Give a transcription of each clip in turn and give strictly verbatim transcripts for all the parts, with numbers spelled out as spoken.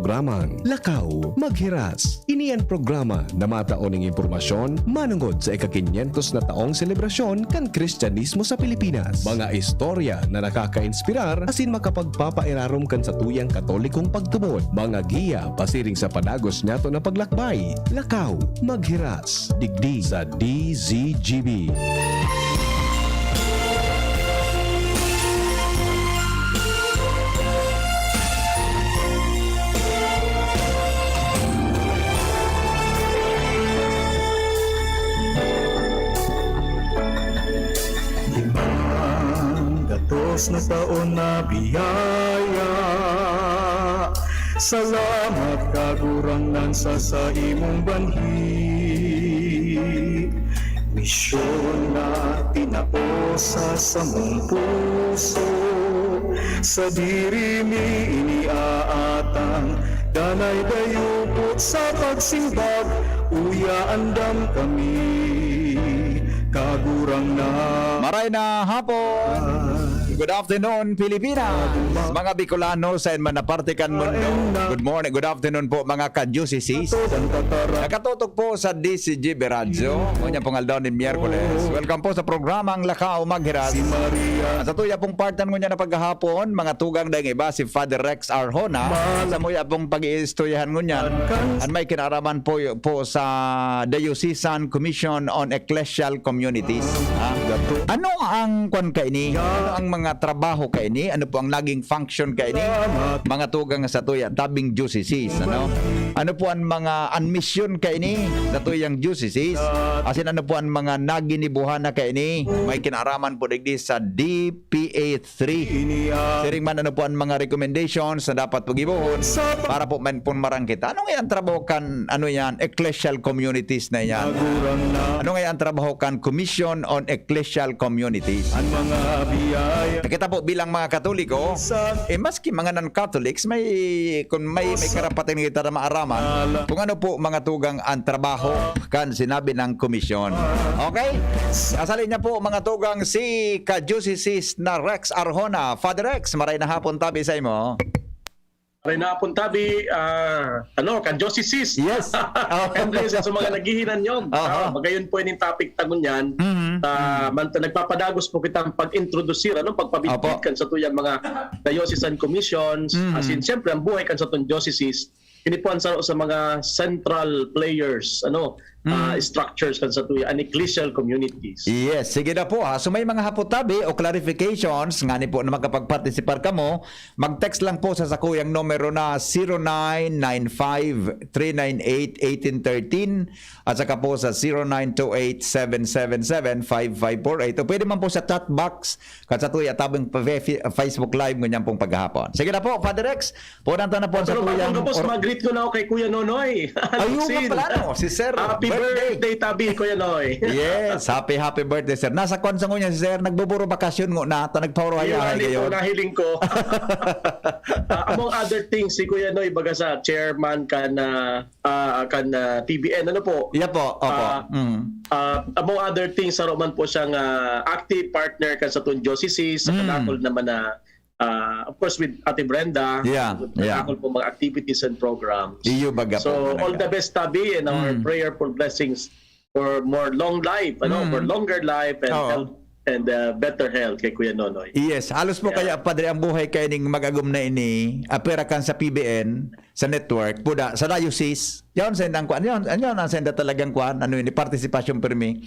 Programang Lakaw Maghiras. Ini an programa na matao ning impormasyon manungod sa ika-kinyentos na taong selebrasyon kan Kristyanismo sa Pilipinas. Mga istorya na nakakainspirar asin makapagpapairarom kan satuyang Katolikong pagtubod. Mga giya pasiring sa padagos niyato na paglakbay. Lakaw Maghiras. Digdi sa D Z G B. Limang gatos na taon na biyaya. Salamat, Kagurangnan, sa saimong banhi. Misyon na tinapos sa samong puso. Sadiri mi ini aatang, danay dayupot sa pagsimbag. Uya, andam kami, Kagurangnan. Maray na hapon. Good afternoon, Pilipinas. Mga Bicolano sa man na parte kan mundo. Good morning, good afternoon po, mga ka-diocese. Nakatutok po sa D Z G B Radyo. Ngunyan pong aldaw nin Miyerkules. Welcome po sa programang Lakaw Maghiras. Sa tuya pong partner ngunyan na paghahapon, mga tugang daing iba, si Father Rex Arjona. Sa muya pong pag-iistoryahan ngunyan, an may kinaraman po, po sa Diocesan Commission on Ecclesial Communities. Ha? Ano ang kwan kaini? Ano ang mga trabaho kaini? Ano po ang naging function kaini? Mga tugang sa tuya, tabing diocese, ano? Ano po ang mga, ang misyon kaini sa tuyang diocese? Asin ano po ang mga naginibuhan na kaini? May kinaraman po digdi sa D P A three. Siring man, ano po ang mga recommendations na dapat pagibohon para po man pon marang kita? Ano nga ang trabaho kan, ano yan, ecclesial communities na yan? Ano nga ang trabaho kan Commission on Ecclesial Communities? An mga biyaya. Kita po bilang mga Katoliko, eh, maski mga non-Catholics, may, kung may, may karapatan kita na maaraman kung ano po mga tugang ang trabaho kan sinabi ng komisyon. Okay? Asalin niya po, mga tugang, si Ka-Diocese na Rex Arjona. Father Rex, maray na hapon tabi sa imo. Maray na hapon tabi, ah, ano, Ka-Diocese. Yes. Oh. And please, sa mga naghihinanyog, Aha. ah, magayon po ining topic ta ngunyan. Mhm. Ah, Mhm. man-, nagpapadagos po kitang pag-introdusir, ano, pagpabitbit Opo. kan satuyang mga diocesan commissions. Mhm. As in, siyempre, ang buhay kan satong dioceses, ini po ang saro sa mga central players, ano, ah, Mm. structures kan satuya, an ecclesial communities. Yes, sige na po, ha. So, may mga hapot tabi o clarifications, ngani po na makapag-participar kamo, mag-text lang po sa sakuyang numero na zero nine nine five, three nine eight, eighteen thirteen at saka po sa zero nine two eight, seven seven seven, five five four eight. O pwede man po sa chat box, kan satuya tabing pa-, fe-, Facebook Live ngunyan pong paghahapon. Sige na po, Father Rex, Punan ta na po sa Pero bago tuyang ang gabos, or- mag-greet ko na ako kay Kuya Nonoy. Ayun nga Alexin. pala, no? Si Sir. Happy Birthday. birthday, tabi, Kuya Noy. Yes, happy, happy birthday, sir. Nasa kwan sa ngunya si sir, nagbuburo bakasyon nguna, ta nagpahuro Yun, hayahay ano po, ngayon. nahiling ko. Ah, among other things, si Kuya Noy, baga sa chairman kan, ah, ah, kan, ah, T B N, ano po? Yeah po, opo. Ah, Mm. ah, among other things, saro man po siyang, ah, active partner kan sa Tun Diocese, sa Mm. Kadakol naman na ah, of course, with Ate Brenda, Yeah, with yeah. Kakakol po mga activities and programs. Iyo baga So, po talaga. all the best, Tabi, and our Mm. prayerful blessings for more long life, ano, Mm. for longer life and Oo. health and, uh, better health kay Kuya Nonoy. Yes, halos po Yeah. kaya, Padre, ang buhay kaya ning mag-agom na ini, apera kan sa P B N, sa network, puda, sa diocese. Yan, send ang kuan, yan, yan, ang senda talagang kuan, ano yun, partisipasyon pirmi.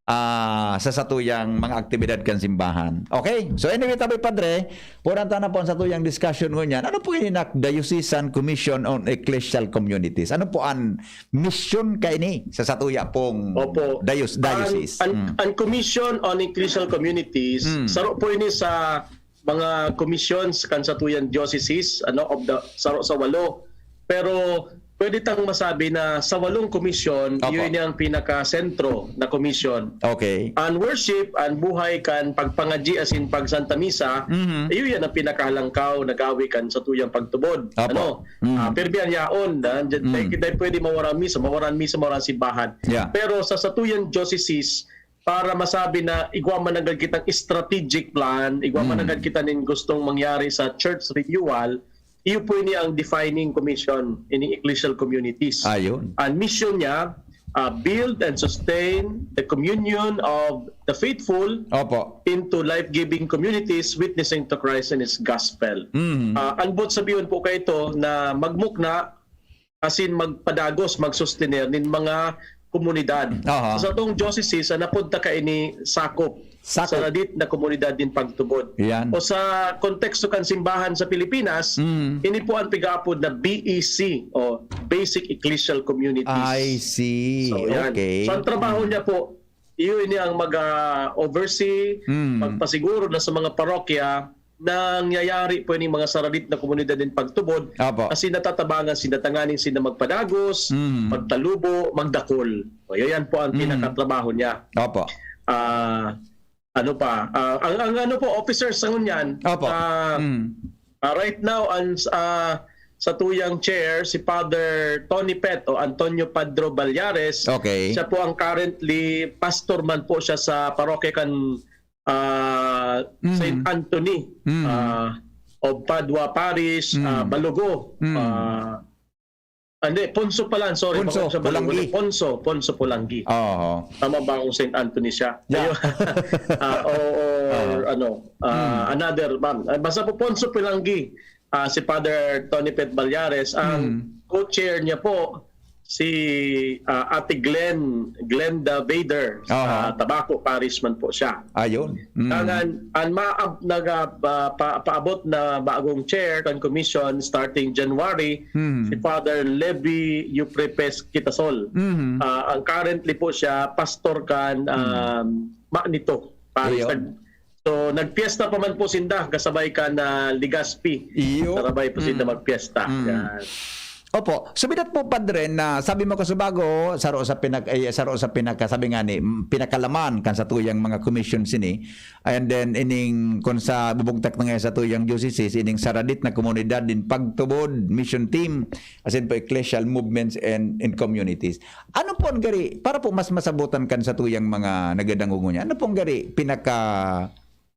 ah, sa satuyang mga aktibidad kan simbahan. Okay? So anyway, tabi, Padre, punan ta na po ang satuyang discussion ngunyan. Ano po ini na Diocesan Commission on Ecclesial Communities? Ano po ang misyon kaini sa satuya pong Opo. dios-, diocese? An, an, Mm. an Commission on Ecclesial Communities, Mm. saro po ini sa mga commissions kan satuyang dioceses, ano, of the, saro sa walo. Pero pwede tang masabi na sa walong commission, Opo. iyo ini ang pinakasentro na commission. Okay. An worship, an buhay kan pagpangadyi asin pagsanta misa, Mhm. iyo yan ang pinakahalangkaw na gawi kan satuyang pagtubod. Opo. Ano? Mhm. Ah, pirmi an yaon, ah, di, Mm. di, di pwede mawara an misa, mawara an misa, mawara an simbahan. Yeah. Pero sa satuyang dioceses, para masabi na igwa man nanggad kitang strategic plan, igwa man Mm. nanggad kita nin gustong mangyari sa church renewal, iyo po ini ang defining commission ini ecclesial communities. Ayun. Ang mission niya, uh, build and sustain the communion of the faithful Opo. into life-giving communities witnessing to Christ and His gospel. Mm. Ah, ang buot sabihon po kaito na magmukna asin magpadagos, magsustener nin mga komunidad. Aha. Sa satong diocese, ang napunta kaini sakop Sakop. sa radit na komunidad nin pagtubod. Yan. O sa konteksto kan simbahan sa Pilipinas, Mm. ini po ang pigaapod na B E C o Basic Ecclesial Communities. I see. So, yan. Okay. So, ang trabaho niya po, iyo ini ang mag-oversee, Mm. magpasiguro na sa mga parokya na nangyayari po ini mga saradit na komunidad nin pagtubod Opo. kasi natatabangan sinda tanganing sinda magpadagos, Mm. magtalubo, magdakol. O, yan po ang Mm. pinakatrabaho niya. Opo. Ah, ano pa? Ah, ang, ang ano po, officers sa ngunyan, Opo. ah, Mm. ah, right now, ang, ah, sa tuyang chair, si Father Tony Pet o Antonio Padro Ballares. Okay. Siya po ang currently pastor man po siya sa parokya kan ah, Mm. Saint Anthony Mm. ah, of Padua Parish, Mm. ah, Balugo. Mm. Ah, ah, hindi, Ponso pala, sorry. Ponso, Baka siya Balugo. Polangui. Ponso, Ponso Polangui. Oo. Tama ba kung Saint Anthony siya? Yeah. Ayun. Ah, o, or Oo. ano, ah, Mm. another, ma'am. Ah, basta po Ponso Polangui, ah, si Father Tony Pet Ballares, ang Mm. co-chair niya po, si ah, Ate Glenn, Glenda Vader, Aha. sa Tabaco Parish man po siya. Ayun. Mm. Ang, ang, ang maab, naga, pa, pa, paabot na bagong chair kan commission starting January, Mm. si Father Levi Euprepes Quitasol. Mm. Ah, ang currently po siya, pastor kan um, Manito Parish. Ayun. Nag- so, nagpiesta pa man po sinda, kasabay kan ah, Legazpi. Iyo. Sarabay po sinda Mm. magpiesta. Mm. Yan. Opo. So, bidat po, Padre, na sabi mo kasubago, saro sa pinag-, eh, saro sa pinaka-, sabi nga ni, mm, pinakalaman kan satuyang mga commission sini. And then, ining, kung sa bubugtak na nga satuyang diocese, ining saradit na komunidad din pagtubod, mission team, asin po ecclesial movements and in communities. Ano po ang gari, para po mas masabutan kan satuyang mga nagadangungon niya, ano po ang gari pinaka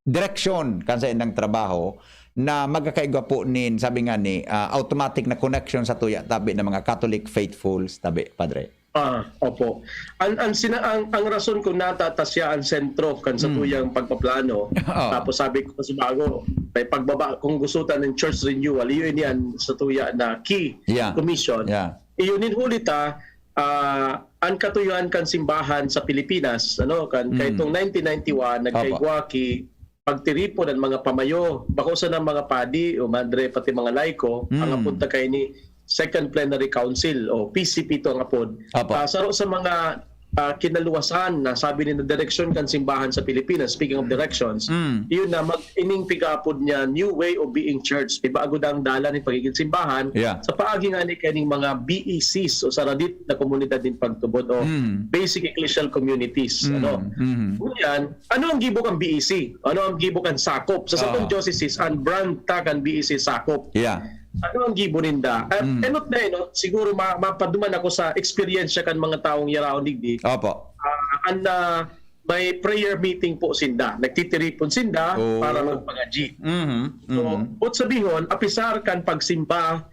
direksyon kan sa indang trabaho na magkakaigwa po nin, sabi nga ni, ah, automatic na connection sa tuya tabi ng mga Catholic faithfuls tabi, Padre? Ah, opo. Ang ang sina, ang, ang rason kung natatas siya ang sentro kan sa Mm. tuyang pagpaplano. Oo. Tapos sabi ko sa bago, may pagbaba kung gusto ta ng church renewal, iyon yan sa tuya na key Yeah. commission. Yeah. Iyon in huli ta, ah, ang katuyuan kan simbahan sa Pilipinas, ano, kan Mm. kaitong nineteen ninety-one, nagkaigwa ki pagtiripon ang mga pamayo, bako sana mga padi o madre, pati mga laiko, Mm. ang apunta kay ni Second Plenary Council o P C P to ang apod. Opo. Ah, saro sa mga ah, kinaluwasan na sabi ni direksyon kan simbahan sa Pilipinas, speaking of directions, Mm. iyon na mag ining pigapod niya new way of being church. Iba agud ang dalan ni pagiging simbahan Yeah. sa paagi nga ni kaning mga B E Cs o saradit na komunidad din pagtubod o Mm. basic ecclesial communities. Mm. Ano? Mm. Ngunyan, ano ang gibo kan B E C? Ano ang gibo kan sakop? Sa satong Ah. diocese, ang brand ta kan B E C sakop. Yeah. Ano ang gibo ninda? At Mm. enot na enot, siguro ma- mapaduman ako sa eksperyensya kan mga taong yaraon digdi. Opo. Ah, an ah, may prayer meeting po sinda. Nagtitiripon sinda Oh. para magpangadyi. Mhm. So, Mhm. buot sabihon, apisar kan pagsimba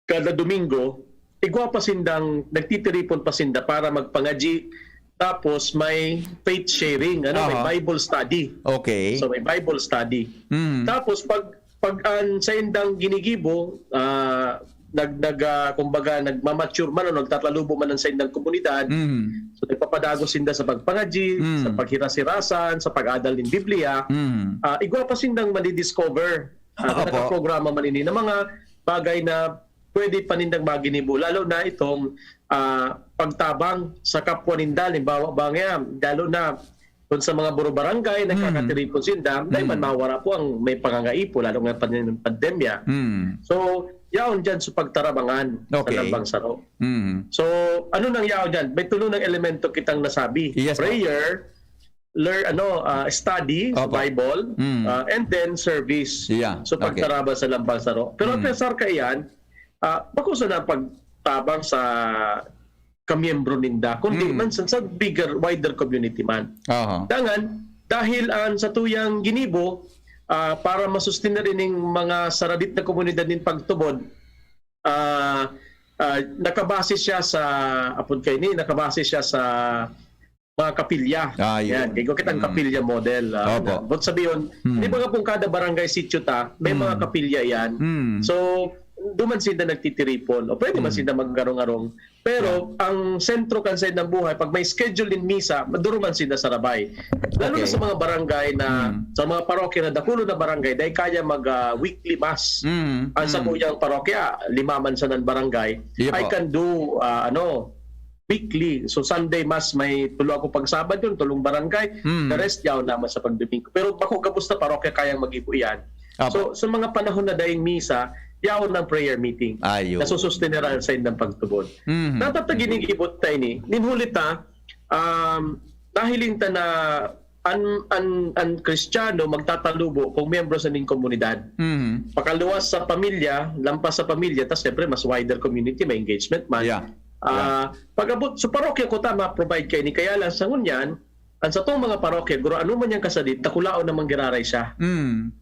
kada Domingo, igwa pa sindang nagtitiripon pa sinda para magpangadyi. Tapos may faith sharing, ano, may Aha. Bible study. Okay. So may Bible study. Mhm. Tapos pag pag ang saindang ginigibo, ah, nag nag ah, kumbaga nagmamature man o nagtatalubo man ang saindang komunidad, Mhm. so nagpapadagos sinda sa pagpangadyi, Mm. sa paghirasirasan, sa pag-adal nin Biblia, Mhm. ah, igwa pa sindang madidiscover. Ah, Opo. nakaprograma man ini na mga bagay na pwede pa nindang maginibo, lalo na itong ah, pagtabang sa kapwa ninda. Halimbawa ba nga, lalo na kung sa mga buro-barangay, Mm. nagkakatiripon sinda, dahil Mm. man mawara po ang may pangangaipo, lalo nga pan- pandemya. Mm. So, yaon dyan sa pagtarabangan sa Okay. lambang saro. Mm. So, ano nang yaon dyan? May tulo ng elemento kitang nasabi. Yes, po. Prayer, learn, ano, ah, study sa Opo. Bible, Mm. ah, and then service. Yeah, So, okay. pagtaraba sa lambang saro. Pero Mm. apesar kaiyan, ah, bako sana pagtabang sa kamiyembro ninda, kundi Mm. man sa, sa bigger, wider community man. Aha. Dangan, dahil ang sa tuyang ginibo, ah, para masustenar ining mga saradit na komunidad nin pagtubod, ah, ah, nakabase siya sa, apod kaini, nakabase siya sa mga kapilya. Ah, yun. Yan, kaya kita ang Mm. kapilya model. Ah, Opo. na- but sabihin, Mm. di ba nga pong kada barangay sitio ta, may Mm. mga kapilya yan. Mm. So, duman sinda nagtitiripon. O pwede man Mm. sinda magkarong-arong. Pero Yeah. ang sentro kan saindang buhay, pag may schedule din misa, maduruman sinda sa rabay. Lalo na Okay. sa mga barangay na, Mm. sa mga parokya na dakulo na barangay, dahil kaya mag, ah, weekly mass. Mm. Ang sa Mm. kuyang parokya, lima man sa nan barangay, Iya I po. can do, ah, ano, weekly. So, Sunday mass, may tulo ako pag Sabado, tulong barangay. Mm. The rest, yaw naman sa pagdomingo. Pero bako gabos na parokya kayang mag-ibo iyan. Apo. So, sa mga panahon na daing misa, yaon ng prayer meeting. Ayun. Nasususteneran sa indang pagtubod. Mhm. Dapat na ginigibot ta ini. Ninhuli ta, um, nahiling ta na an, an, an Kristiyano magtatalubo kung miyembro sa ning komunidad. Mhm. Pakaluwas sa pamilya, lampas sa pamilya, tas siyempre mas wider community, may engagement man. Yeah. Ah, Yeah. pag-abot, so parokya ko ta, ma-provide kayo ni kaya lang sa ngunyan, ang satong mga parokya, guro ano man yang kasadit, takulaon naman giraray siya. Mm.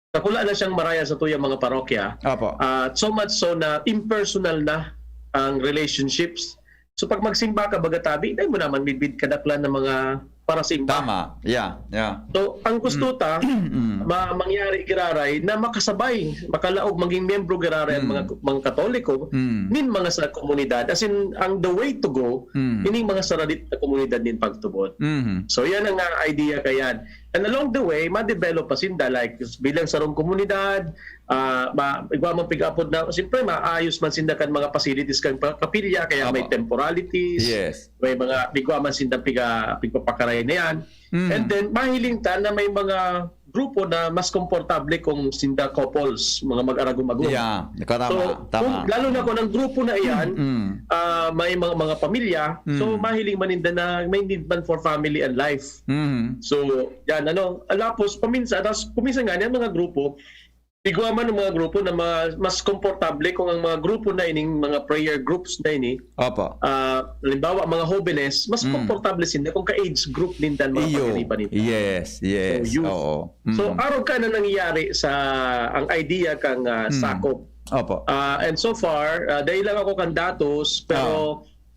Dakula na siyang maraya sa tuyang mga parokya. Apo. Ah, so much so na impersonal na ang relationships. So pag magsimba ka, baga tabi, dai mo naman midbid kadaklan ng mga parasimba. Tama. Yeah, yeah. So, ang gusto Mm. ta, Mm. ma-, mangyari giraray na makasabay, makalaog, maging miyembro giraray ang Mm. mga, mga Katoliko, Mm. nin mga sa komunidad. As in, ang the way to go, Mm. ining mga saradit na komunidad nin pagtubod. Mhm. So, yan ang, ah, idea kayan. And along the way, ma-develop pa sinda, like, bilang sarong komunidad, ah, ma-, igwa man pig-apod na, siyempre, maayos man sinda kan mga facilities kan pa-, kapilya, kaya may Apo. temporalities, Yes. may mga, igwa man sinda piga-, pigpapakaray na yan. Mm. And then, mahiling ta na may mga grupo na mas komportable kung sinda couples, mga mag-aragom-agom. Yeah, tama, So, tama. kung, lalo na kung ang grupo na iyan, Mm. ah, may mga, mga pamilya, so, Mm. mahiling man ninda na may need man for family and life. Mhm. So, yan, ano, alapos, paminsan, tas, kuminsan nga, yung mga grupo, igwa man ang mga grupo na ma-, mas komportable kung ang mga grupo na ining, mga prayer groups na ini, Opo. ah, halimbawa, mga hobenes, mas Mm. komportable sila kung ka-age group ninda ang mga Iyo. pagiriba ninda. Yes, yes. So, youth. Oo. So, Mm. arog ka na nangyayari sa, ang idea kang, ah, Mm. sakop. Opo. Ah, and so far, ah, dahil lang ako kan datos, pero Oo.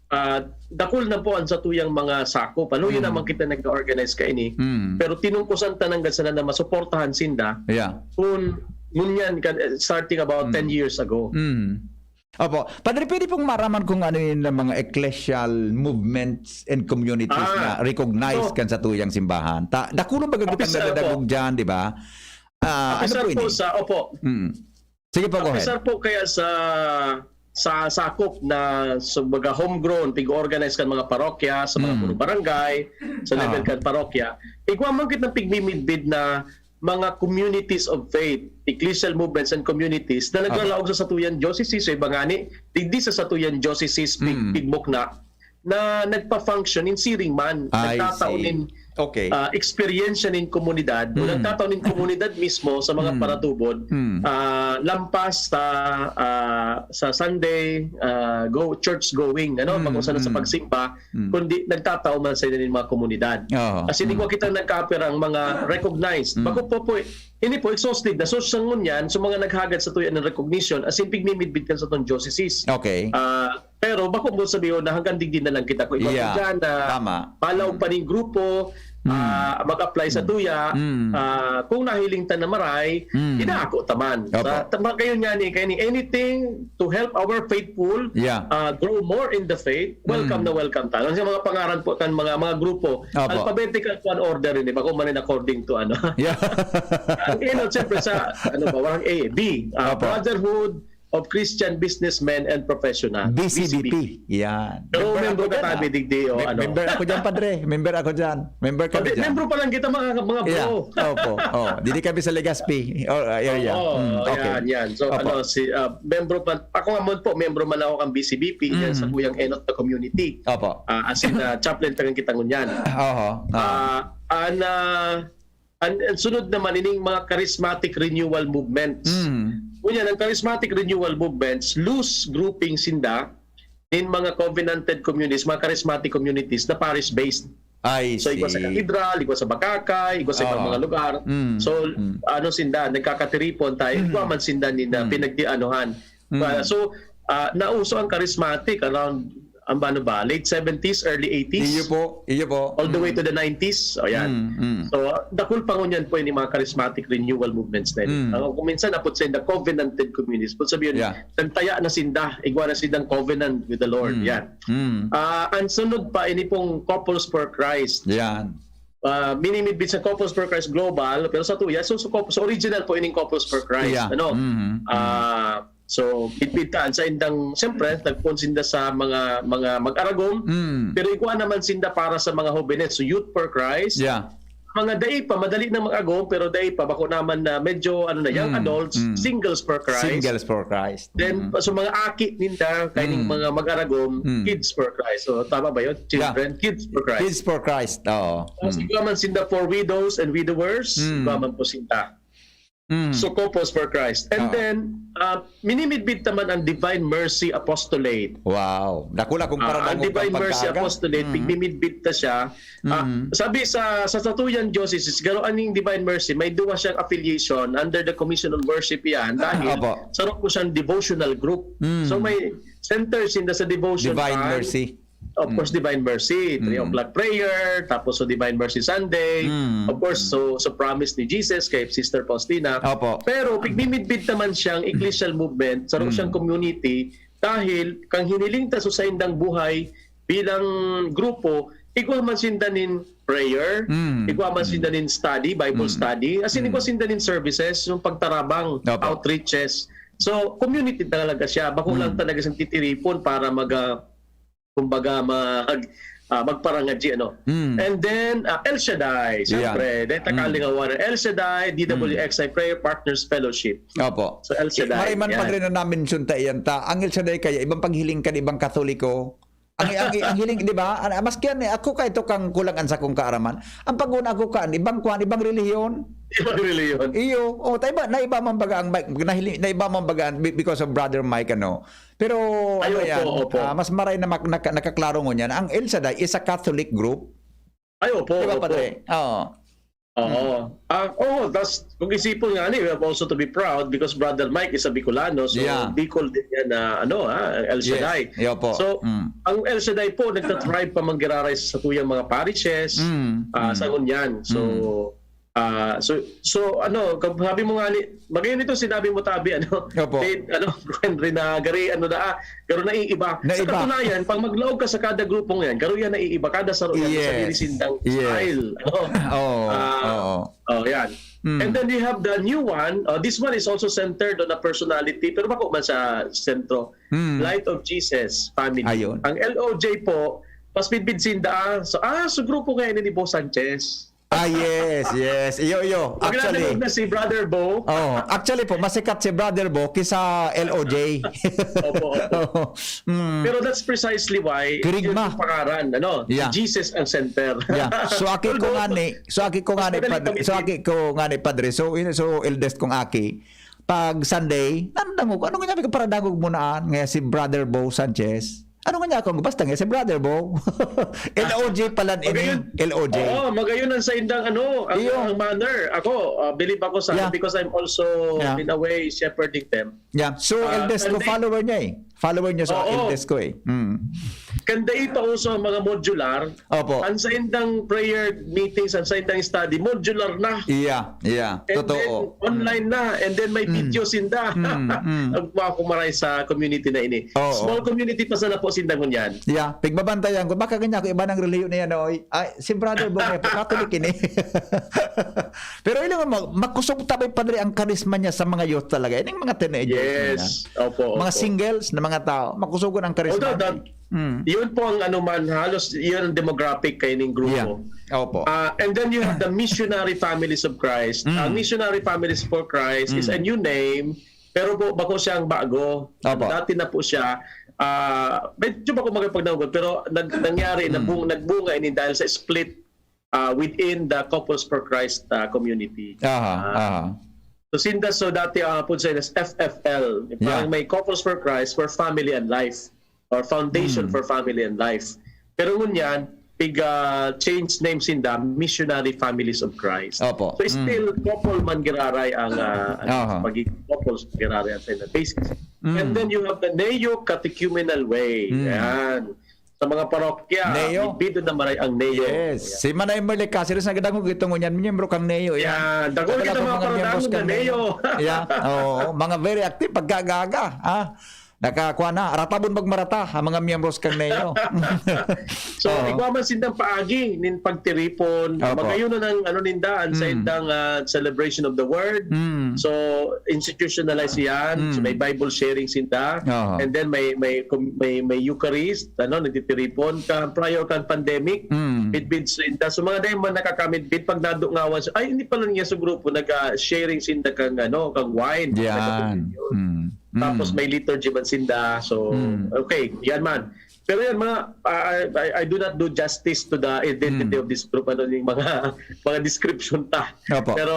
ah, dakul na po ang satuyang mga sakop. Ano, yun Mm. naman kita nag-organize kaini. Mm. Pero tinungkusan ta nanggad sana na masuportahan sinda. Yeah. Kung ngunyan ka, starting about Mm. ten years ago. Mm. Opo. Padre, pwede pong maraman kung ano yun ang mga ecclesial movements and communities Ah. na recognized So, kan satuyang simbahan? Ta-, dakulo baga kitang Officer po. nadadagog dyan, di ba? Ah, ano Officer po po ini? sa, opo. Mm. Sige po, go ahead. Officer po kaya sa, sa sakop na, sa mga homegrown, pig-organize kan mga parokya, sa mga Mm. puro barangay, sa level Aha. kan parokya, igwa man kitang pigmimidbid na mga communities of faith, ecclesial movements and communities na Aha. naglalaog sa satuyang diocese, o iba ngani, digdi sa satuyang diocese, pig-, Mm. pigmukna, na nagpa-function in siring man, I nagtatao see. nin, Okay. ah, eksperyensya nin komunidad, o Mm. nagtatao nin komunidad mismo sa mga Mm. paratubod, Mm. ah, lampas sa, ah, sa Sunday, ah, go, church going, ano, Mm, pag-usa na sa mm. pagsimba, Mm. kundi nagtatao man sa nin mga komunidad. Oo. As in, Mm. igwa kita nagkapirang mga recognized. Mm. Bako po po, eh, ini po, exhaustive na. So, sa ngunyan, sa mga naghagad sa tuya ng recognition, as in, pigmimidbid kan sa tong diocese. Okay. Ah, pero bako mo sabihin na hanggang digdi na lang kita. Kung ikaw Yeah. dyan na Tama. palaog Mm. pa ning grupo, Mm. ah, mag-apply sa Mm. tuya, Mm. ah, kung nahiling ta na maray, Mm. inaako ta man. Opo. Sa, tama kayo niya ni, kaya ni anything to help our faithful, Yeah. ah, grow more in the faith, welcome Mm. na welcome ta. Ang sa mga pangaran po kan mga, mga grupo, Opo. alphabetical po an order ini, bako man in according to ano. Yeah. Ang inot, siyempre, sa, ano ba, walang A, B, ah, Opo. Brotherhood of Christian Businessmen and Professional, B C B P. B C B P. Yan. Pero Member member ako ka dyan, tabi, ah. digdi, o Mem-, ano. member ako dyan, padre. Member ako dyan. Member kami Pati dyan. membro pa lang kita, mga, mga Yeah. bro. Opo. Oh, dili kami sa Legazpi. Oh, ah, area. Oo, Mm, okay. yan, yan. So, Opo. ano, si, ah, membro pa, ako nga man po, membro man ako kang B C B P, yan sa Mm. Kuyang Enot na community. Opo. Ah, as in, ah, chaplain tagang kita ngunyan. Oho. Ah. Ah, an, ah, an, an sunod naman, ining mga charismatic renewal movements. Mm. Ngunyan, ang charismatic renewal movements, loose grouping sinda, in mga covenanted communities, mga charismatic communities na parish-based. I see. So, igwa sa katedral, igwa sa Bakakay, igwa sa ibang mga lugar. Mm, so, mm. Ano sinda, nagkakatiripon tayo, mm. Igwa man sinda ni na mm. Pinagdianuhan. Mm. Uh, so, uh, nauso ang charismatic around, ang ano ba, late seventies, early eighties? Iyo po, iyo po. All the mm. Way to the nineties. O yan. Mm, mm. So, dakul pa ngunyan po yung mga charismatic renewal movements na yun. Mm. Uh, kung minsan, napot sa the covenanted communities. Kung sabihin, yeah. Nagtaya na sinda, igwa na sindang covenant with the Lord. Mm. Yan. Mm. Ah, ang sunod pa, ini pong Couples for Christ. Yan. Ah, minimidbid sa Couples for Christ Global, pero sa tuya, so, so, so original po ining Couples for Christ. Yeah. Ano? Mm-hmm. Ah, so, bidbid ta, sa indang, siyempre, nagpon sinda sa mga, mga mag-aragom, mm. Pero igwa naman sinda para sa mga hobenes, so Youth for Christ. Yeah. Mga dai pa, madali na mag-agom, pero dai pa, bako naman na medyo, ano na, young mm, adults, mm. Singles for Christ. Singles for Christ. Then, mm. So mga aki ninda, kaining mm. Mga mag-aragom, mm. Kids for Christ. So, tama ba yun? Children, yeah. Kids for Christ. Kids for Christ, oo. Tapos, mm. Igwa man sinda for widows and widowers, mm. Igwa man po sinda. Mm. So, Couples for Christ. And oo. Then, uh, minimidbid naman ang Divine Mercy Apostolate. Wow. Dakula kong ah, ang Divine Mercy Apostolate, mm. Pigmimidbid ta siya. Ah, mm. Sabi sa sa Satuyan Diocese, garo aning Divine Mercy, may duwa siyang affiliation under the Commission on Worship yan. Dahil opo. Saro po siyang devotional group. Mm. So, may center sinda sa devotion Divine time. Mercy. Of course, mm. Divine Mercy, three mm. O'clock prayer, tapos so Divine Mercy Sunday, mm. Of course, so, so promise ni Jesus kay Sister Faustina. Opo. Pero pigmimidbid naman siyang ecclesial movement, saro mm. Siyang community, dahil kang hiniling ta so saindang buhay bilang grupo, igwa man sinda nin prayer, mm. Igwa man mm. Sinda nin study, Bible mm. Study, as in mm. Igwa sinda nin services, yung pagtarabang, opo. Outreaches. So, community talaga siya. Bako mm. Lang talaga siyang titiripon para mag, uh, kumbaga, mag, uh, magparangadji, ano. Mm. And then, uh, El Shaddai, siyempre. Yeah. Dahil mm. Takalingawan, El Shaddai, D W X I mm. Prayer Partners Fellowship. Opo. So, El Shaddai. Maray man, yan. Padre, na namin sunta iyan ta. Ang El Shaddai kaya, ibang paghiling kan ibang Katoliko. Ang, ang, ang hiling, di ba? Maski yan, eh, ako kaito kang kulang an sakong kaaraman. Ang pag-una ako kaan, ibang kwan, ibang relihiyon. Ibang relihiyon. Iyo. O, tayo ba, naiba man baga ang, nahili-, naiba man baga ang, be-, because of Brother Mike, ano. Pero, ay, ano opo, yan, opo. Ah, mas maray na mak-, naka-, nakaklaro ngunyan. Ang El Shaddai is a Catholic group. Ay, opo, di ba, opo. Padre? Oo. Oo. Mm. Ah, oo, tas kung isipon nga ni, we have also to be proud because Brother Mike is a Bicolano, so yeah. Bicol din yan na, ano, ah, El Shaddai. Yes. Yo po. So, mm. Ang El Shaddai po, nagtatribe pa manggiraray sa tuyang mga parishes, mm. Ah, mm. Sa ngunyan. So, mm. Ah, so, so, ano, kab-, sabi mo nga ni, magayon ito sinabi mo, tabi, ano, opo. Faith, ano, Henry, na gari, ano na, ah, garo na iiba. Naiba. Sa katunayan, pag maglaog ka sa kada grupong yan, garo yan naiiba, kada saro yan, yes. Sarili sindang yes. Style. Ano? Oo, ah, oo. Oh, yan. Mm. And then you have the new one. Uh, this one is also centered on a personality, pero bako man sa sentro. Mm. Light of Jesus family. Ayun. Ang L O J po, mas bidbid sinda. So, ah, so grupo ngayon ni Bo Sanchez. Ah, yes, yes. Iyo, iyo. Actually, na si Brother Bo. Oh, actually po, mas sikat si Brother Bo kisa L O J. Opo, opo. Mm. Pero that's precisely why Kerygma. Yung pangaran, ano, yeah. Jesus ang center. Yeah. So, aki ko nga ni, so, aki ko nga ni, padre, so, aki ko nga ni, padre. So, in, so, eldest kong aki, pag Sunday, nandangog. Ano nga niya, paradangog mo na, nga si Brother Bo Sanchez. Ano nga niya ako? Basta nga si Brother Bo. L O J pala ini. Magayon. L O J. Oo, magayon ang sa indang ano, ang, iyo. Ang manner. Ako, ah, believe ako sa yeah. Because I'm also yeah. In a way shepherding them. Yeah. So, uh, eldest ko, follower niya eh. Follower niya sa oo. Eldest ko eh. Mm. Kanda ito uso ang mga modular. Opo. Ang sa indang prayer meetings, ang sa indang study, modular na. Iya, iya. And totoo. Then, online na, and then may mm. Video sinda. Mm, mm. Ang mga kumaray sa community na ini. Oo. Small community pa sana po sinda ngunyan. Yeah, pigbabantayan ko. Baka ganyan ako, iba ng relihiyon na yan, oy. Ay, si Brother Bong, eh, Catholic ini. Pero ilang mo, makusog tabay padre ang karisma niya sa mga youth talaga. Ining mga teenagers yes. Opo, mga opo. Singles na mga tao, makusugon ang karisma. Although that, Mm. Yun po ang ano man, halos yun ang demographic kaining grupo. Yeah. Opo. Ah, and then you have the Missionary Families of Christ. Mm. Ang Missionary Families for Christ is mm. A new name, pero po, bako siyang bago. Opo. Dati na po siya, ah, medyo bako magpagdangog, pero nag-, nangyari, mm. Nabung-, nagbunga ini dahil sa split ah, within the Couples for Christ, ah, community. Aha, ah, aha. So, sinda, so dati ang hapon sa F F L, parang yeah. May Couples for Christ for Family and Life or Foundation mm. For Family and Life. Pero ngunyan, pig, ah, change name sinda, Missionary Families of Christ. Opo. So still, couple man giraray ang, ah, ano, Aha. pagiging couples giraray ang sa basis. Mm. And then you have the Neo Catechumenal Way. Mm. Yan. Sa mga parokya, Neo? Bidbid na maray ang Neo. Yes. Si Manay Merle Caceres, nagadangog itong ngunyan, miyembro kang Neo. Yan. Dako kita mga miyembros paradangog na kang Neo. Yeah. Oo. Mga very active, pagkagaga. Ha? Nakakuha na. Ratabon magmarata ang mga miyembros kang Neo. So, Oo. Igwa man sindang paagi nin pagtiripon. Opo. Magayon na ng ano, nindaan sa Mm. indang, ah, celebration of the word. Mm. So, institutionalize yan. So, Mm. may Bible sharing sinda. Aha. And then may may com- may may Eucharist, ano, nagtitiripon ka prior kan pandemic. Mm. Midbid sinda. So, mga dahil man nakakamidbid pag nadungawan. So, ay, hindi pala niya sa grupo, nag-sharing sinda kang, ano, kang wine. Yan. Nagkatubig yun. Mm. Mm. Tapos may liturgy man sinda. So, Mm. okay, yan man. Pero yan, mga, I, I, I do not do justice to the identity Mm. of this group. Ano yung mga mga description ta. Opo. Pero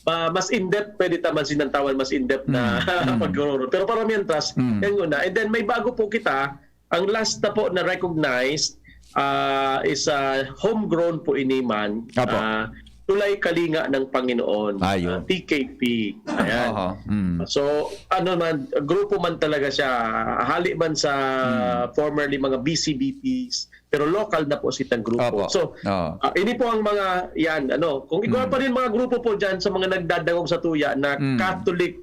ah, mas in-depth, pwede ta man sinantawan mas in-depth na Mm, mm. pagkuro. Pero para mientras, Mm. yan muna. And then may bago po kita. Ang last na po na recognized ah, is ah, homegrown po ini man. Opo. Ah, Tulay Kalinga ng Panginoon, Ayo. ah, T K P. Ayan. Aha. Mm. So, ano man, grupo man talaga siya, hali man sa Mm. formerly mga B C B Ps, pero local na po sitang grupo. Opo. So, Oo. ah, ini po ang mga, yan, ano, kung ikaw Mm. pa rin mga grupo po dyan sa mga nagdadangog sa tuya na Mm. Catholic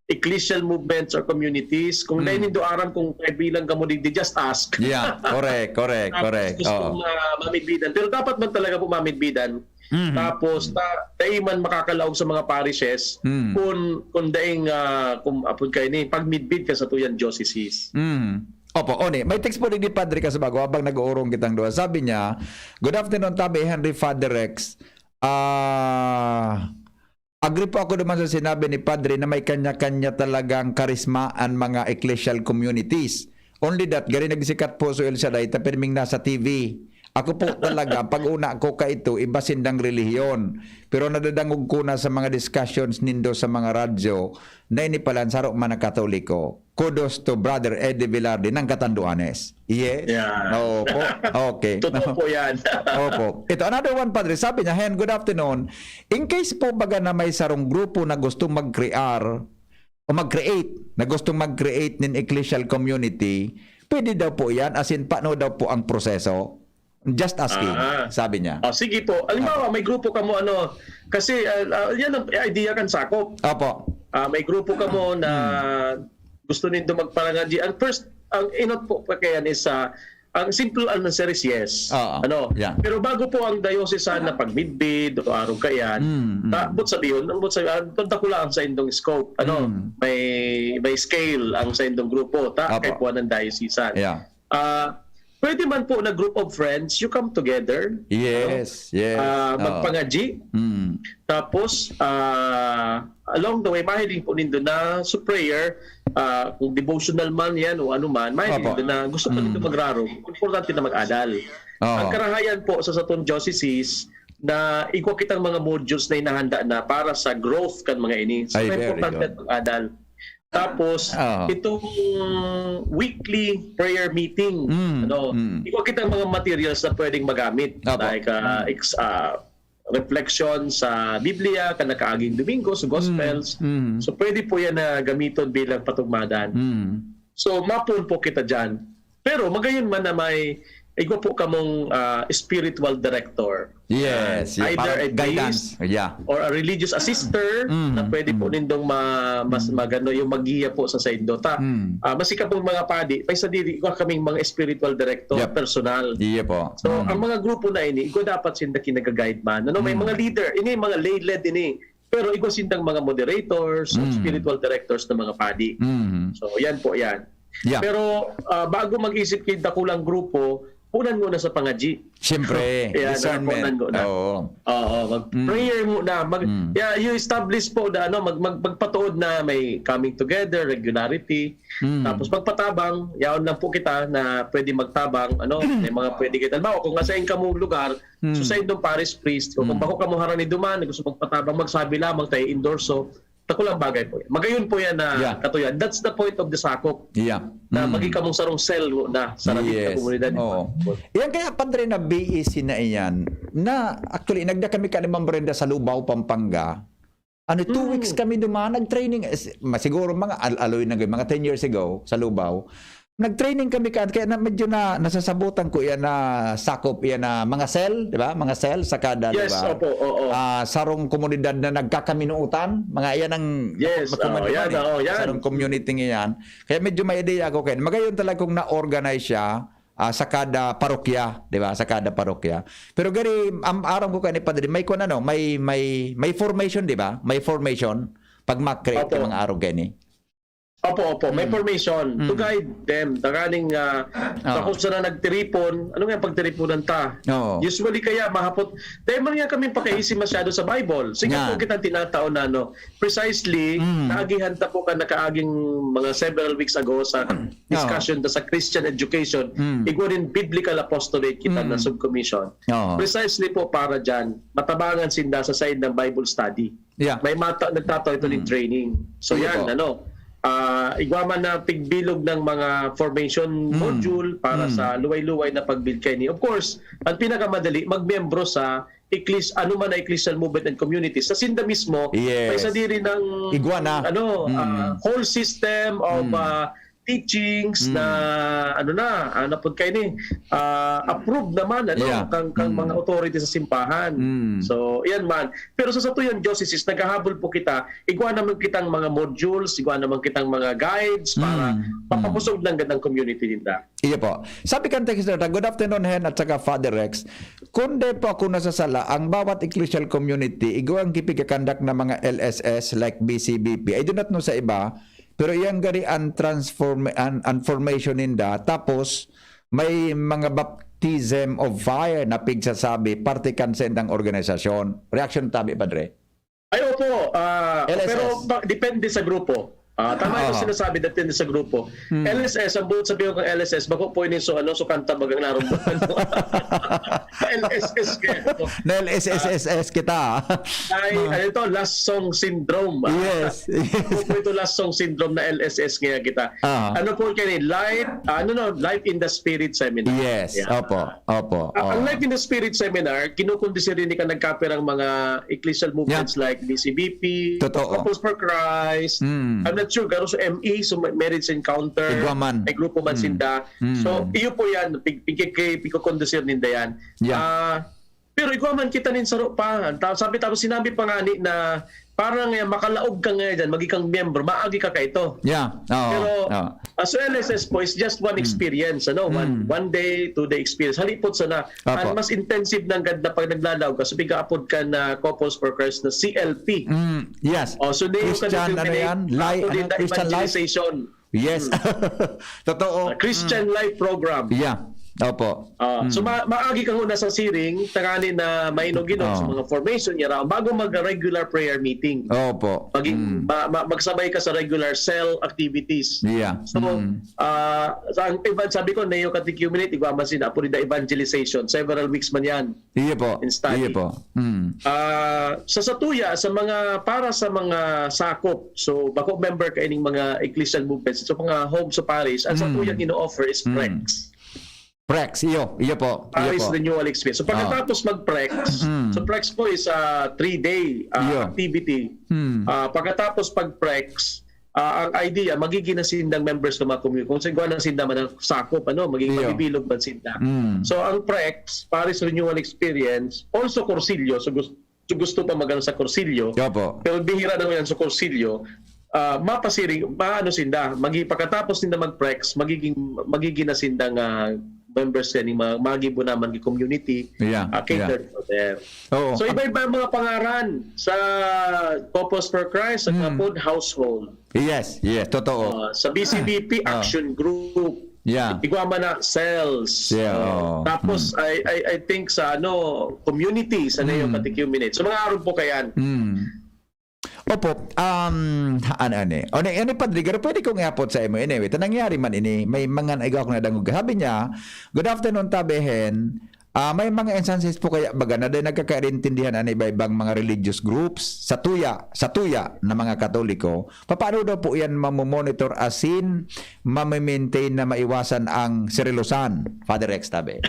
ecclesial movements or communities, kung Mm. dahil nindo aram kung kaibilan ka mo digdi, just ask. Yeah, correct, correng, Tapos correct. gusto Oo. mong ah, mamidbidan. Pero dapat man talaga po mamidbidan. Mhm. Tapos, ta, dai man makakalaog sa mga parishes Mm. kung, kung daing, ah, kung apod kayo ni, pagmidbid ka sa tuyang diocese. Mm. Opo, Oni, may text po ni Padre Kasabago habang nag-uurong kitang duha. Sabi niya, "Good afternoon, Tabi Henry, Father Rex. Ah, agree po ako naman sa sinabi ni Padre na may kanya-kanya talagang karisma ang mga ecclesial communities. Only that, gari nagsikat po so El Shaddai, ta pirming nasa T V. Ako po talaga, pag una ko kaito, iba sindang relihiyon. Pero nadadangog ko na sa mga discussions nindo sa mga radyo, na ini palan saro man ang Katoliko. Kudos to Brother Eddie Velarde ng Catanduanes." Yes. Yeah. Oo po. Okay. Totoo po yan. Opo. Ito, another one, Padre. Sabi niya, "Hen, good afternoon. In case po baga na may sarong grupo na gustong mag-crear o mag-create, na gustong mag-create nin ecclesial community, pwede daw po yan? As in, paano daw po ang proseso? Just asking," Ah. sabi niya. Oh, sige po. Halimbawa, may grupo ka mo, ano, kasi ah, ah, yan ang idea kan sakop. Opo. Ah, may grupo ka mo na gusto nindo magparangadyi. Ang first, ang inot po pa kaya is ah, ang simple answer is yes. Oo. Ano? Yeah. Pero bago po ang diocesan na pagmidbid o arog kayan, Mm, mm. ta, but sabihin, ang but sabihin, ang dakula ang sa indong scope. Ano? Mm. May may scale ang sa indong grupo. Ta, Apo. Kay po ng diocesan. Yeah. Ah, pwede man po na group of friends, you come together. Yes, yes. Ah, Oo. Magpangadyi. Mm. Tapos, ah, along the way, mahiling po nindo na sa prayer, ah, kung devotional man yan o ano man, mahiling Opo. nindo na gusto pa Mm. nindo magrarong, importante na mag-adal. Oo. Ang karahayan po sa satong diocese na igwa kitang mga modules na inahanda na para sa growth kan mga ini. So, Ay, may very importante good. ang pag-adal. Tapos, Oo. itong weekly prayer meeting, Mm, ano, mm. igwa kitang mga materials na pwedeng magamit. Opo. Like, ah, Mm. ex- ah, reflection sa Biblia, kan nakaaging Domingo, sa Gospels. Mm, mm. So, pwede po yan na gamiton bilang patugmadan. Mm. So, mapon po kita dyan. Pero magayon man na may igwa po kamong ah, spiritual director. Yes, yeah, Either parang a guidance. priest Yeah. or a religious assister Mm, na pwede po mm. nindong ma- mas magano yung maggiya po sa saindo. Ta, Mm. ah, mas ika pong mga padi, may sadiri ko kaming mga spiritual director, Yep. personal. Iya po. So, Mm. ang mga grupo na ini, igwa dapat sinda kinagagaid man. Ano, may Mm. mga leader, ini mga lay-led ini. Pero igwa sindang mga moderators, Mm. spiritual directors ng mga padi. Mm. So, yan po yan. Yeah. Pero ah, bago mag-isip kayo dakulang grupo, unan muna sa pangadyi. Siyempre, Yan, discernment. unan muna. Oo. Oo, mag-prayer muna. Mag, Mm. yeah, you establish po na, ano, mag, mag, magpatuod na may coming together, regularity. Mm. Tapos magpatabang, yaon lang po kita na pwede magtabang, ano, may mga pwede kita. Halimbawa, kung nasa kamong lugar, Mm. so sa indong parish priest, o kung Mm. bako kamo harani duman, gusto magpatabang, magsabi lamang tayo endorso. Dakulang bagay po yan. Magayon po yan na Yeah. katuyan. That's the point of the sakop. Yeah. Na Mm. maging kamong sarong cell na sa labing na Yes. komunidad. Oo. Yan kaya, Padre, na B E C na iyan, na actually, nagda kami ka ni Ma'am Brenda sa Lubao, Pampanga. Ano, two Mm. weeks kami duman, nag-training, eh, si- ma- siguro mga al- aloy na, mga ten years ago, sa Lubao. Nag-training kami ka, kaya na, medyo na nasasabutan ko yan na sakop, yan na mga cell, di ba? Mga cell sa kada, di Yes, ba? opo, oo. Ah, sarong komunidad na nagkakaminuutan, mga yan ang Yes, matuman oo, di ba yan, ni? Oo, yan. Sarong community yan. Kaya medyo may ideya ako kayo. Magayon talaga kung na-organize siya ah, sa kada parokya, di ba? Sa kada parokya. Pero gani, ang aram ko kayo ni Padre, may kwan ano, may, may, may formation, di ba? May formation pag ma-create ka Opo. Mga arog gani. Opo, opo. May Mm. formation to Mm. guide them. Tanganing uh, Oo. Kung saan na nagtiripon, ano nga pagtiriponan ta? Oo. Usually kaya mahapot, dahil man nga kami pakaisi masyado sa Bible. Sige Nga. Po kitang tinatao na ano, precisely, Mm. naagihan ta po ka nakaaging mga several weeks ago sa discussion ta sa Christian education, Mm. igwa rin biblical apostolate kita Mm. na subcommission. Oo. Precisely po para dyan, matabangan sinda sa side ng Bible study. Yeah. May mata nagtataw ito ng Mm. training. So Sige yan, po. ano, ah, igwa man na pigbilog ng mga formation Mm. module para Mm. sa luway-luway na pagbuild kaini. Of course, ang pinakamadali, magmiyembro sa ecclesi- ano man na ecclesial movement and community. Sa sinda mismo, Yes. may sadiri ng Igwa na. ano, Mm. ah, whole system of Mm. ah, teachings Mm. na ano na, ano po kayo ni, ah, approved naman ano, Yeah. kang, kang Mm. mga authority sa simbahan. Mm. So, yan man. Pero sa satuyang diocese, naghahabol po kita, igwa naman kitang mga modules, igwa naman kitang mga guides para Mm. papapusog ng gandang community ninda. Iyo po. Sabi kan texter, "Good afternoon, Hen, at saka Father Rex. Kung di po ako nasasala, ang bawat ecclesial community, igwa ang kipigkakandak na mga L S S like B C B P. I do not know sa iba, pero iyang gari ang transform, an, an formation ninda. Tapos, may mga baptism of fire na pigsasabi, parte kan sa indang organisasyon." Reaction tabi, Padre? Ay, opo. Ah, L S S. Pero pa- depende sa grupo. Ah, tama yung Aha. Sinasabi, depende sa grupo. Hmm. L S S, ang buot sabihin ko ng L S S, bako po yun yung so, ano, so kanta bagang narumbukan mo. L S S kaya ito. Na L S S S S kita. Ay, ano ito, last song syndrome. Ah. Yes. Ako po ito, last song syndrome na L S S kaya kita. Ah. Ano po kayo, life, ah, ano no, life in the spirit seminar. Yes. Yeah. Opo. Opo. Ah, ang Oo. Life in the Spirit Seminar, kinukondisir rin ka nagkapirang mga ecclesial movements like B C B P, Totoo. Couples for Christ, Mm. I'm not sure, garo sa M E, so ma- Marriage Encounter, Igwa man. may grupo man Mm. sinda. Mm. So, iyo po yan, pig- pig- pig- pigkukondisir ninda yan. Yeah. Ah, pero igwa man kita nin saro pa. Ang ta- Sabi tapos sinabi pa nga ni na parang eh, makalaog ka nga dyan, maging kang miyembro, maagi ka kaito. Yeah. Oo. Pero Oo. as L S S po is just one Mm. experience, ano? One Mm. one day, two day experience. Halipot sana. Apo. Ang mas intensive nang ganda pag naglalaog ka, so pigaapod ka na Couples for Christ na C L P. Mm, yes. Oh, so hindi yung Christian, ano ka-discriminate. yan? Li- Ako din ano, na Christian life? evangelization. Yes. Totoo. Uh, Christian Mm. Life Program. Yeah. Opo. Ah, Mm. So ma- maagi kang una sa siring, tanganing na mainog-inog sa Oo. mga formation, yara, bago mag-regular prayer meeting. Opo. Maging Mm. ma- ma- magsabay ka sa regular cell activities. Yeah. So, Mm. ah, sa ang evan sabi ko, neo-catechumenate, igwa man sina, apo nila evangelization. Several weeks man yan. Iyo po. In study. Iyo po. Mm. Ah, sa satuya, sa mga, para sa mga sakop, so bako member ka ining mga ecclesial movements, so mga home sa parish, ang Mm. satuyang ino-offer is Mm. prex. Prex, iyo, iyo po. Iyo Parish po. Renewal Experience. So pagkatapos mag-prex, Mm. so prex po is a three-day ah, Iyo. activity. Mm. Ah, pagkatapos pag-prex, ah, ang idea, magiging na sindang members ng mga community. Kung sa igwa na sinda man ang sakop, ano, magiging Iyo. mabibilog man sinda. Mm. So, ang prex, Parish Renewal Experience, also Cursillo, so gusto, so gusto pa magano sa Cursillo, Opo. pero bihira naman yan sa Cursillo, ah, mapasiring, maano sinda, magi, pagkatapos nila mag-prex, magiging, magiging na sinda nga members yan, yung mga magibo naman yung community, Yeah, ah, catered for them. Oo. So, iba-iba ang mga pangaran sa Couples for Christ, sa Mm. Kapod Household. Yes, yes, totoo. Ah, sa B C B P, Ah. Action Group. Yeah. Igwa man na cells. Yeah, Ah, oo. Tapos, I, I, I think sa ano, community, sa Mm. neo-catechumenate. So, mga aron po kayan. Mm. Opo, um, ano, ano eh. O, ni, ano, Padre, pero pwede kong iapot sa imo. Anyway, ito nangyari man ini. May mga naigaw akong nadangog. Sabi niya, "Good afternoon, Tabi Hen. Ah, may mga instances po kaya baga na dai nagkakaintindihan an iba-ibang mga religious groups sa tuya, sa tuya na mga Katoliko, papaano daw po iyan mamomonitor asin mame-maintain na maiwasan ang serelosan, Father Rex Tabe?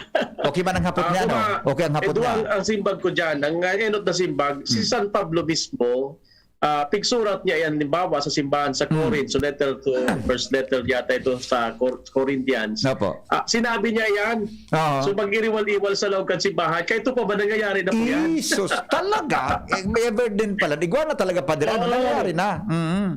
Okay man ang hapot niya, no? Okay ang hapot niya. Ang simbag ko dyan, ang uh, enot na simbag, si San Pablo mismo, ah, pigsurat niya yan, halimbawa, sa simbahan sa Corinth, so letter to, first letter yata ito sa Cor- Corinthians. Opo. Ah, sinabi niya yan. Oo. So, mag-iriwal-iwal sa loob kan simbahan. Kaya ito pa ba nangyayari na po yan? Jesus, talaga? Eh, may ever din pala. Igwa na talaga, Padre. Ano nangyayari na? Mm.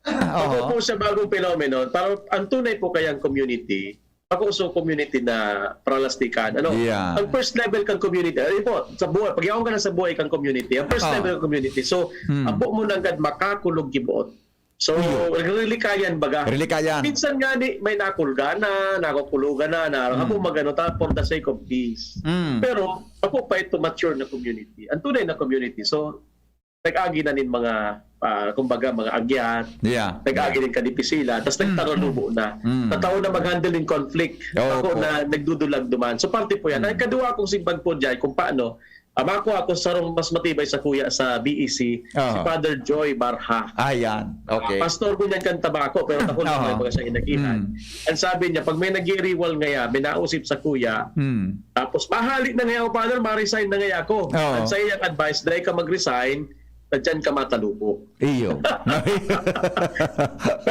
Oho. Ako po sa bagong phenomenon, parang ang tunay po kayang community, ako sa community na pralastikan. Ano? Yeah. Ang first level kang community, ayun po, sa buhay, pag yaon ka na sa buhay kang community, ang first level kang community. So, ang buo mo nanggad makakulog giboot. So, rilikayan baga. Rilikayan. Minsan nga ni, may nakulga na, nakukulogan na, na ako magano ta, for the sake of peace. Mm. Pero, ako pa ito mature na community. Ang tunay na community. So, nag-agi na nin mga, ah, kumbaga, mga agyat, Yeah. nag-agi nin kadipisila, tas nagtaralubo na. Mm. Sa tao na mag-handle ng conflict, Oo ako po. na nagdudulag duman. So, parte po yan. Mm. Ang kadua kong simbag po dyan, kung paano, ah, makuha ako sa sarong mas matibay sa kuya sa B E C, si Oo. Father Joy Barha. Ah, yan. Okay. Pastor ko niyan kan Tabaco, pero takon Oo. lang may mga siya inagihan. Mm. Ang sabi niya, pag may nag-iiriwal ngaya, may nausip sa kuya, Mm. tapos mahali na ngaya ako, Father, ma-resign na ngaya ako. Oo. Ang sa iyang advice, dahil ka mag-resign, na dyan ka matalubo. Iyo.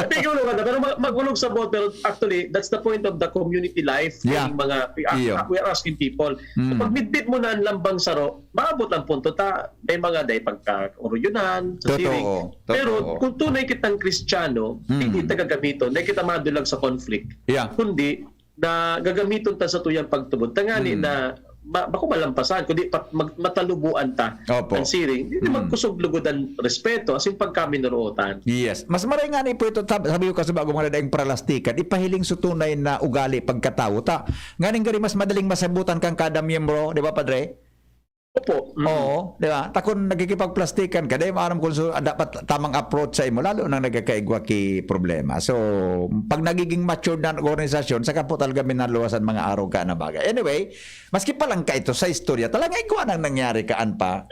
Pigulong ka na, pero ma- magulog sa buot, pero actually, that's the point of the community life. Yeah. Yung mga, we ask- Iyo. we are asking people. Mm. Pag midbit mo na ang lambang saro, maabot ang punto ta, may mga day pagka-oruyunan, sa Totoo. siring. Pero Totoo. kung tunay kitang Kristiyano, Mm. hindi ta gagamiton, hindi kita madulag sa conflict. Yeah. Kundi, na gagamiton ta sa tuyang pagtubod. Tangani Mm. na ma- bako malampasan, kundi pat- mag- matalubuan ta Opo. ang siring. Hindi Mm. magkusog lugod ang respeto, as in pagkaminurootan. Yes. Mas maray nga ni po ito, sab- sabi ko kasi bago mga dadaing pralastikan, ipahiling sa tunay na ugali pagkatawo ta. Nganing gari mas madaling masabutan kang kada miyembro, di ba, Padre? Opo. Mm. Oo, di ba? Ta kun nagkikipagplastikan ka, di mo aram kung so, dapat tamang approach sa imo, lalo nang nagkakaigwa ki problema. So, pag nagiging matured na ang organisasyon, saka po talaga minaluwasan mga arog ka na bagay. Anyway, maski pa lang ka ito sa istorya, talaga igwa nang nangyari kaan pa.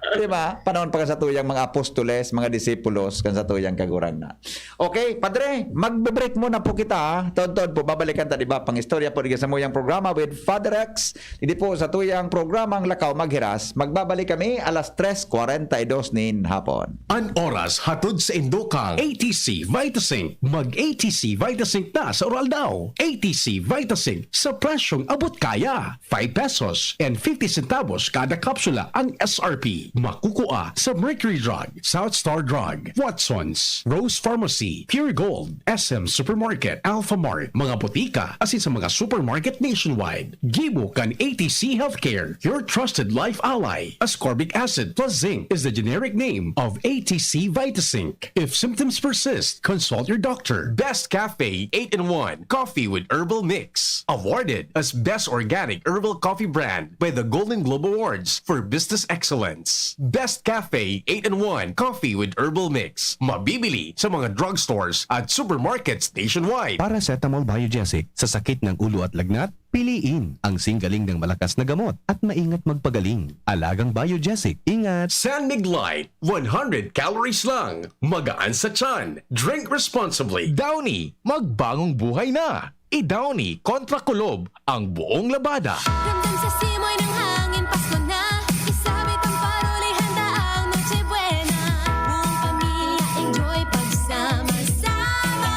Di ba? Panahon pa kan sa tuyang mga apostoles, mga disipulos, kan sa tuyang kagurang na. Okay, Padre, magbe-break muna po kita, ha? Taod-taod po, babalikan ta, di ba? Pang-istorya po, di sa muyang programa with Father X. Hindi po sa tuyang programang Lakaw Maghiras. Magbabalik kami alas tres kwarenta y dos nin hapon. An oras hatod sa indokang A T C Vitasync. Mag A T C Vitasync na sa Uraldaw. A T C Vitasync sa presyong abot kaya. Five pesos and fifty centavos kada kapsula ang S R P. Makukua sa Mercury Drug, South Star Drug, Watson's, Rose Pharmacy, Pure Gold, S M Supermarket, Alpha Mart, mga botika, asin sa mga supermarket nationwide. Gibo kan A T C Healthcare, your trusted life ally. Ascorbic acid plus zinc is the generic name of A T C Vitasync. If symptoms persist, consult your doctor. Best Cafe eight-in-one Coffee with Herbal Mix. Awarded as Best Organic Herbal Coffee Brand by the Golden Globe Awards for Business Excellence. Best Cafe eight-in-one Coffee with Herbal Mix. Mabibili sa mga drugstores at supermarkets nationwide. Paracetamol Biogesic sa sakit ng ulo at lagnat, piliin ang singgaling ng malakas na gamot at maingat magpagaling. Alagang Biogesic, ingat! San Mig Light, one hundred calories lang. Magaan sa tiyan. Drink responsibly. Downy, magbangong buhay na. I-Downy kontra kulob ang buong labada. Ramdam sa simoy ng hangin, Pasko na. Isabit ang paroli, handa ang Noche Buena. Buong pamilya, enjoy pagsama-sama.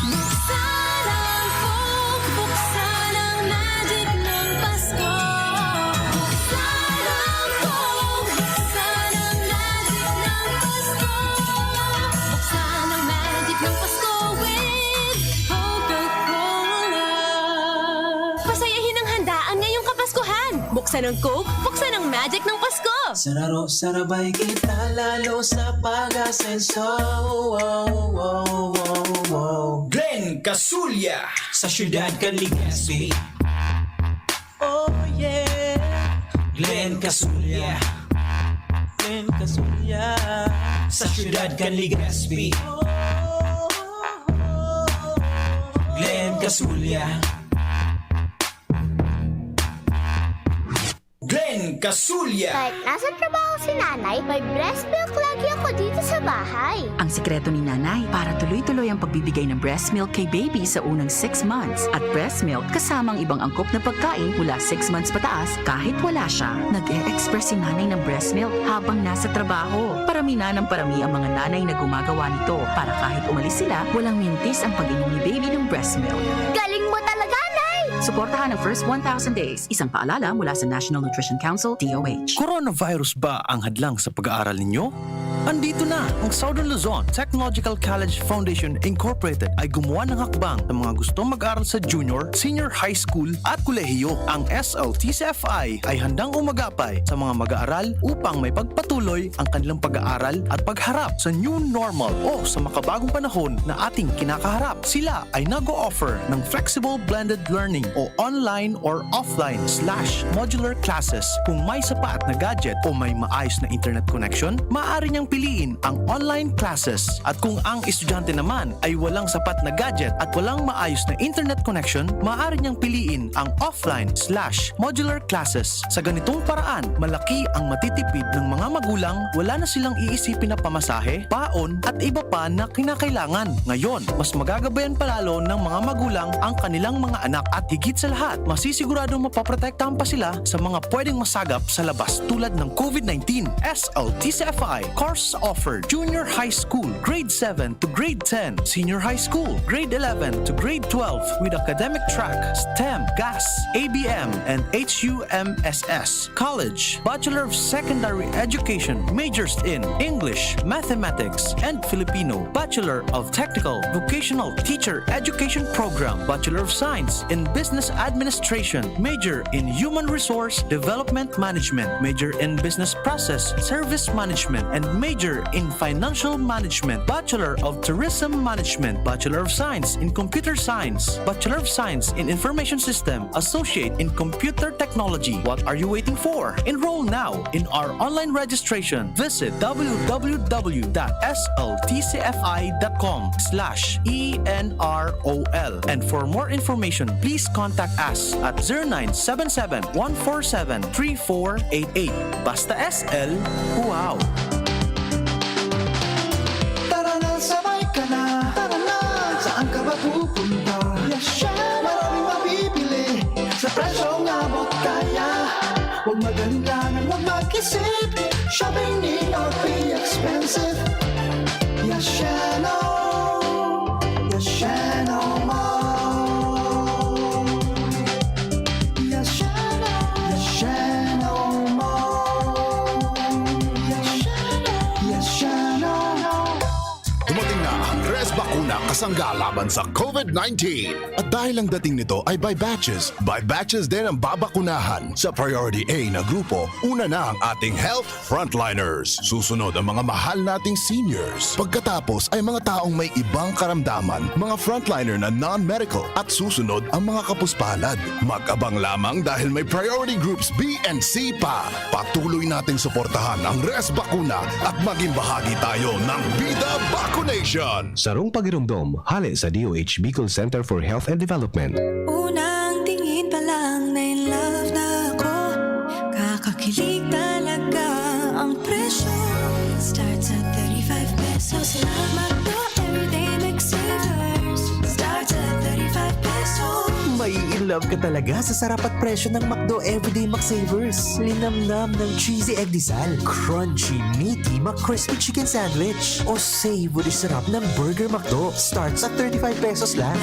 Buksan ang Coke, buksan ang magic ng Pasko. Buksan ang Coke, buksan ang magic ng Pasko. Buksan ang magic ng Pasko with Coca-Cola. Pasayahin ang handaan ngayong Kapaskuhan. Buksan ang Coke, buksan ang magic ng Pasko. Sararo, sarabay kita lalo sa pag-asenso. Wow, wow, wow, wow. Glenn Casulya. Sa siyudad kan Legazpi. Oh yeah. Glenn Casulya. Glenn Casulya. Sa siyudad kan Legazpi. Glenn Casulya. Kasulya. Kahit nasa trabaho si nanay, may breast milk lagi ako dito sa bahay. Ang sikreto ni nanay para tuloy-tuloy ang pagbibigay ng breast milk kay baby sa unang six months at breast milk kasama ang ibang angkop na pagkain mula six months pataas kahit wala siya. Nag-e-express si nanay ng breast milk habang nasa trabaho. Parami na ng parami ang mga nanay na gumagawa nito para kahit umalis sila, walang mintis ang pag-inom ni baby ng breast milk. Galing mo talaga, Nay! Suportahan ang first one thousand days. Isang paalala mula sa National Nutrition Council, D O H. Coronavirus ba ang hadlang sa pag-aaral ninyo? Andito na ang Southern Luzon Technological College Foundation Incorporated ay gumawa ng hakbang sa mga gustong mag-aral sa junior, senior high school at kolehiyo. Ang S L T C F I ay handang umagapay sa mga mag-aaral upang may pagpatuloy ang kanilang pag-aaral at pagharap sa new normal o sa makabagong panahon na ating kinakaharap. Sila ay nag-o-offer ng flexible blended learning o online or offline slash modular classes. Kung may sapat na gadget o may maayos na internet connection, maaari niyang piliin ang online classes. At kung ang estudyante naman ay walang sapat na gadget at walang maayos na internet connection, maaari niyang piliin ang offline slash modular classes. Sa ganitong paraan, malaki ang matitipid ng mga magulang, wala na silang iisipin na pamasahe, baon at iba pa na kinakailangan. Ngayon, mas magagabayan palalo ng mga magulang ang kanilang mga anak at higit sa lahat, masisiguradong mapoprotektahan pa sila sa mga pwedeng masagap sa labas tulad ng COVID nineteen. S L T C F I course offered: Junior High School, Grade seven to Grade ten, Senior High School, Grade eleven to Grade twelve with academic track, STEM, GAS, A B M, and H U M S S. College, Bachelor of Secondary Education, majors in English, Mathematics, and Filipino, Bachelor of Technical Vocational Teacher Education Program, Bachelor of Science in Business Administration, major in Human Resource Development Management, major in Business Process Service Management, and major in Financial Management, Bachelor of Tourism Management, Bachelor of Science in Computer Science, Bachelor of Science in Information System, Associate in Computer Technology. What are you waiting for? Enroll now in our online registration. Visit w w w dot s l t c f i dot com slash e n r o l. And for more information, please contact us at zero nine seven seven, one four seven, three four eight eight. Basta S L, wow! Tara na, sabay ka na. Tara na, saan ka ba pupunta? Maraming mabibili sa presyong abot kaya. Huwag mag-alinlangan, huwag mag-isip. Shopping need not be expensive. Yashano, Yashano Mall. Yashano, Yashano Mall. Yashano, Yashano. Dumating na ang Res Bakuna kasangga laban sa COVID nineteen. At dahil ang dating nito ay by batches, by batches din ang babakunahan. Sa Priority A na grupo, una na ang ating health frontliners. Susunod ang mga mahal nating seniors. Pagkatapos ay mga taong may ibang karamdaman, mga frontliner na non-medical, at susunod ang mga kapuspalad. Mag-abang lamang dahil may priority groups B and C pa. Patuloy nating suportahan ang Res Bakuna at maging bahagi tayo ng Bida Vacunation! Sarong pagiromdom, hale sa D O H Bicol Center for Health and Development. Unang tingin pa lang na in love na ako. Kakakilig talaga ang presyo. Starts at thirty-five pesos lang. McDo Everyday McSavers. Starts at thirty-five pesos. Mai-in love ka talaga sa sarap at presyo ng McDo Everyday McSavers. Linamnam ng cheesy egg disal, crunchy, meaty, McCrispy chicken sandwich, o savory sarap ng Burger McDo. Starts at thirty-five pesos lang.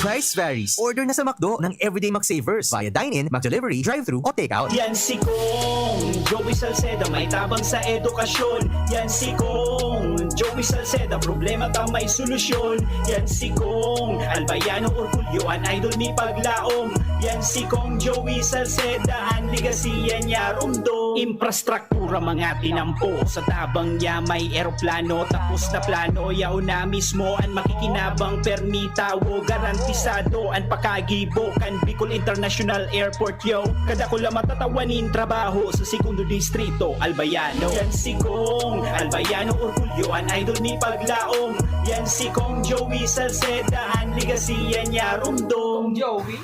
Price varies. Order na sa McDo ng Everyday McSavers via dine-in, McDelivery, drive-thru, o takeout. Yan si Kong Joey Salceda, may tabang sa edukasyon. Yan si Kong Joey Salceda, problema ta may solusyon. Yan si Kong Albayano Orgulyo, an idol mi paglaom. Yan si Kong Joey Salceda, an legacy yan niya rumdom. Infrastructure Pura mga tinampo sa tabang niya may eroplano. Tapos na plano, yaon na mismo an makikinabang. Permi tawo, garantisado an pakagibo kan Bicol International Airport, yo. Kadakula matatawa nin trabaho sa segundo distrito, Albayano. Yan si Kong Albayano, orgulyo an idol ni paglaom. Yan si Kong Joey Salceda, an legacy yan niya rumdom. Joey?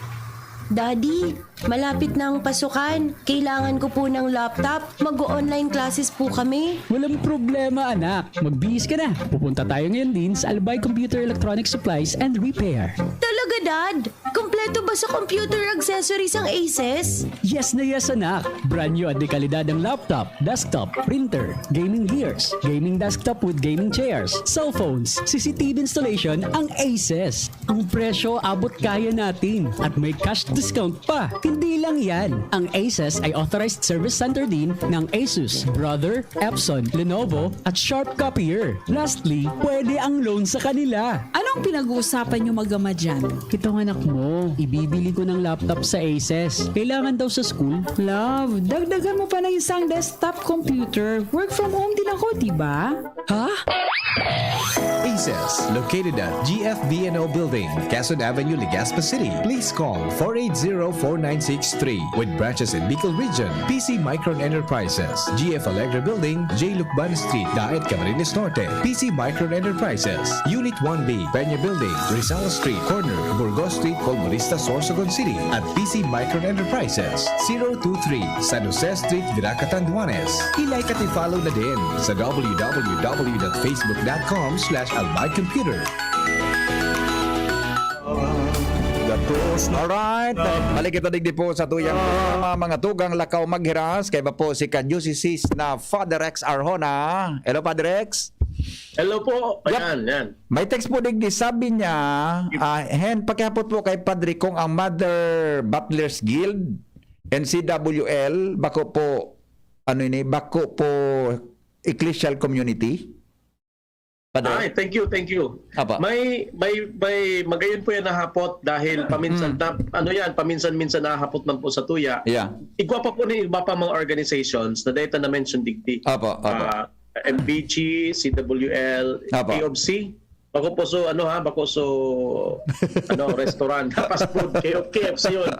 Daddy, malapit na ang pasukan. Kailangan ko po ng laptop. Mag-o-online classes po kami. Walang problema, anak. Magbihis ka na. Pupunta tayo ngayon din sa Albay Computer Electronic Supplies and Repair. Talaga, Dad? Kompleto ba sa computer accessories ang Aces? Yes na yes, anak. Brand new at dekalidad ang laptop, desktop, printer, gaming gears, gaming desktop with gaming chairs, cellphones, C C T V installation ang Aces. Ang presyo abot kaya natin at may cash discount pa. Hindi lang yan. Ang Aces ay authorized service center din ng Asus, Brother, Epson, Lenovo at Sharp Copier. Lastly, pwede ang loan sa kanila. Anong pinag-uusapan niyo mag-ama dyan? Itong anak mo, ibibili ko ng laptop sa Aces. Kailangan daw sa school. Love, dagdagan mo pa ng isang desktop computer. Work from home din ako, di ba? Ha? Aces, located at G F V N O Building, Quezon Avenue, Legazpi City. Please call four eight zero, four nine six three. With branches in Bicol Region, P C Micron Enterprises, G F Allegra Building, J Lucban Street, Daet, Camarines Norte. P C Micron Enterprises, Unit one B, Peña Building, Rizal Street, corner Burgos Street, Colmonista, Sorsogon City. At P C Micron Enterprises, zero two three, San Jose Street, Virac, Catanduanes. I-like at i-follow na din sa w w w dot facebook dot com slash albay computer. Alright, balik kita digdi po sa tuyang mga, mga tugang lakaw maghiras. Kaiba po si Kadiosese na Father Rex Arjona. Hello, Father Rex. Hello po. Yep. Ayan, yan. May text po digdi, sabi niya, ah, Hen, pakihapot po kay Padre kung ang Mother Butlers Guild, N C W L, bako po, ano ini, bako po ecclesial community? Padre? Ay, thank you, thank you. Apa. May, may, may, magayon po yan na hapot dahil paminsan Mm. na, ano yan, paminsan-minsan nahapot man po sa tuya. Yeah. Igwa pa po ni iba pa mga organizations na dahil na-mention digdi. Apa, apa. Ah, M B G, C W L, Apa. K O B C. Bako po so, ano ha, bako so, ano, restaurant, fast food, K O, K F C yun.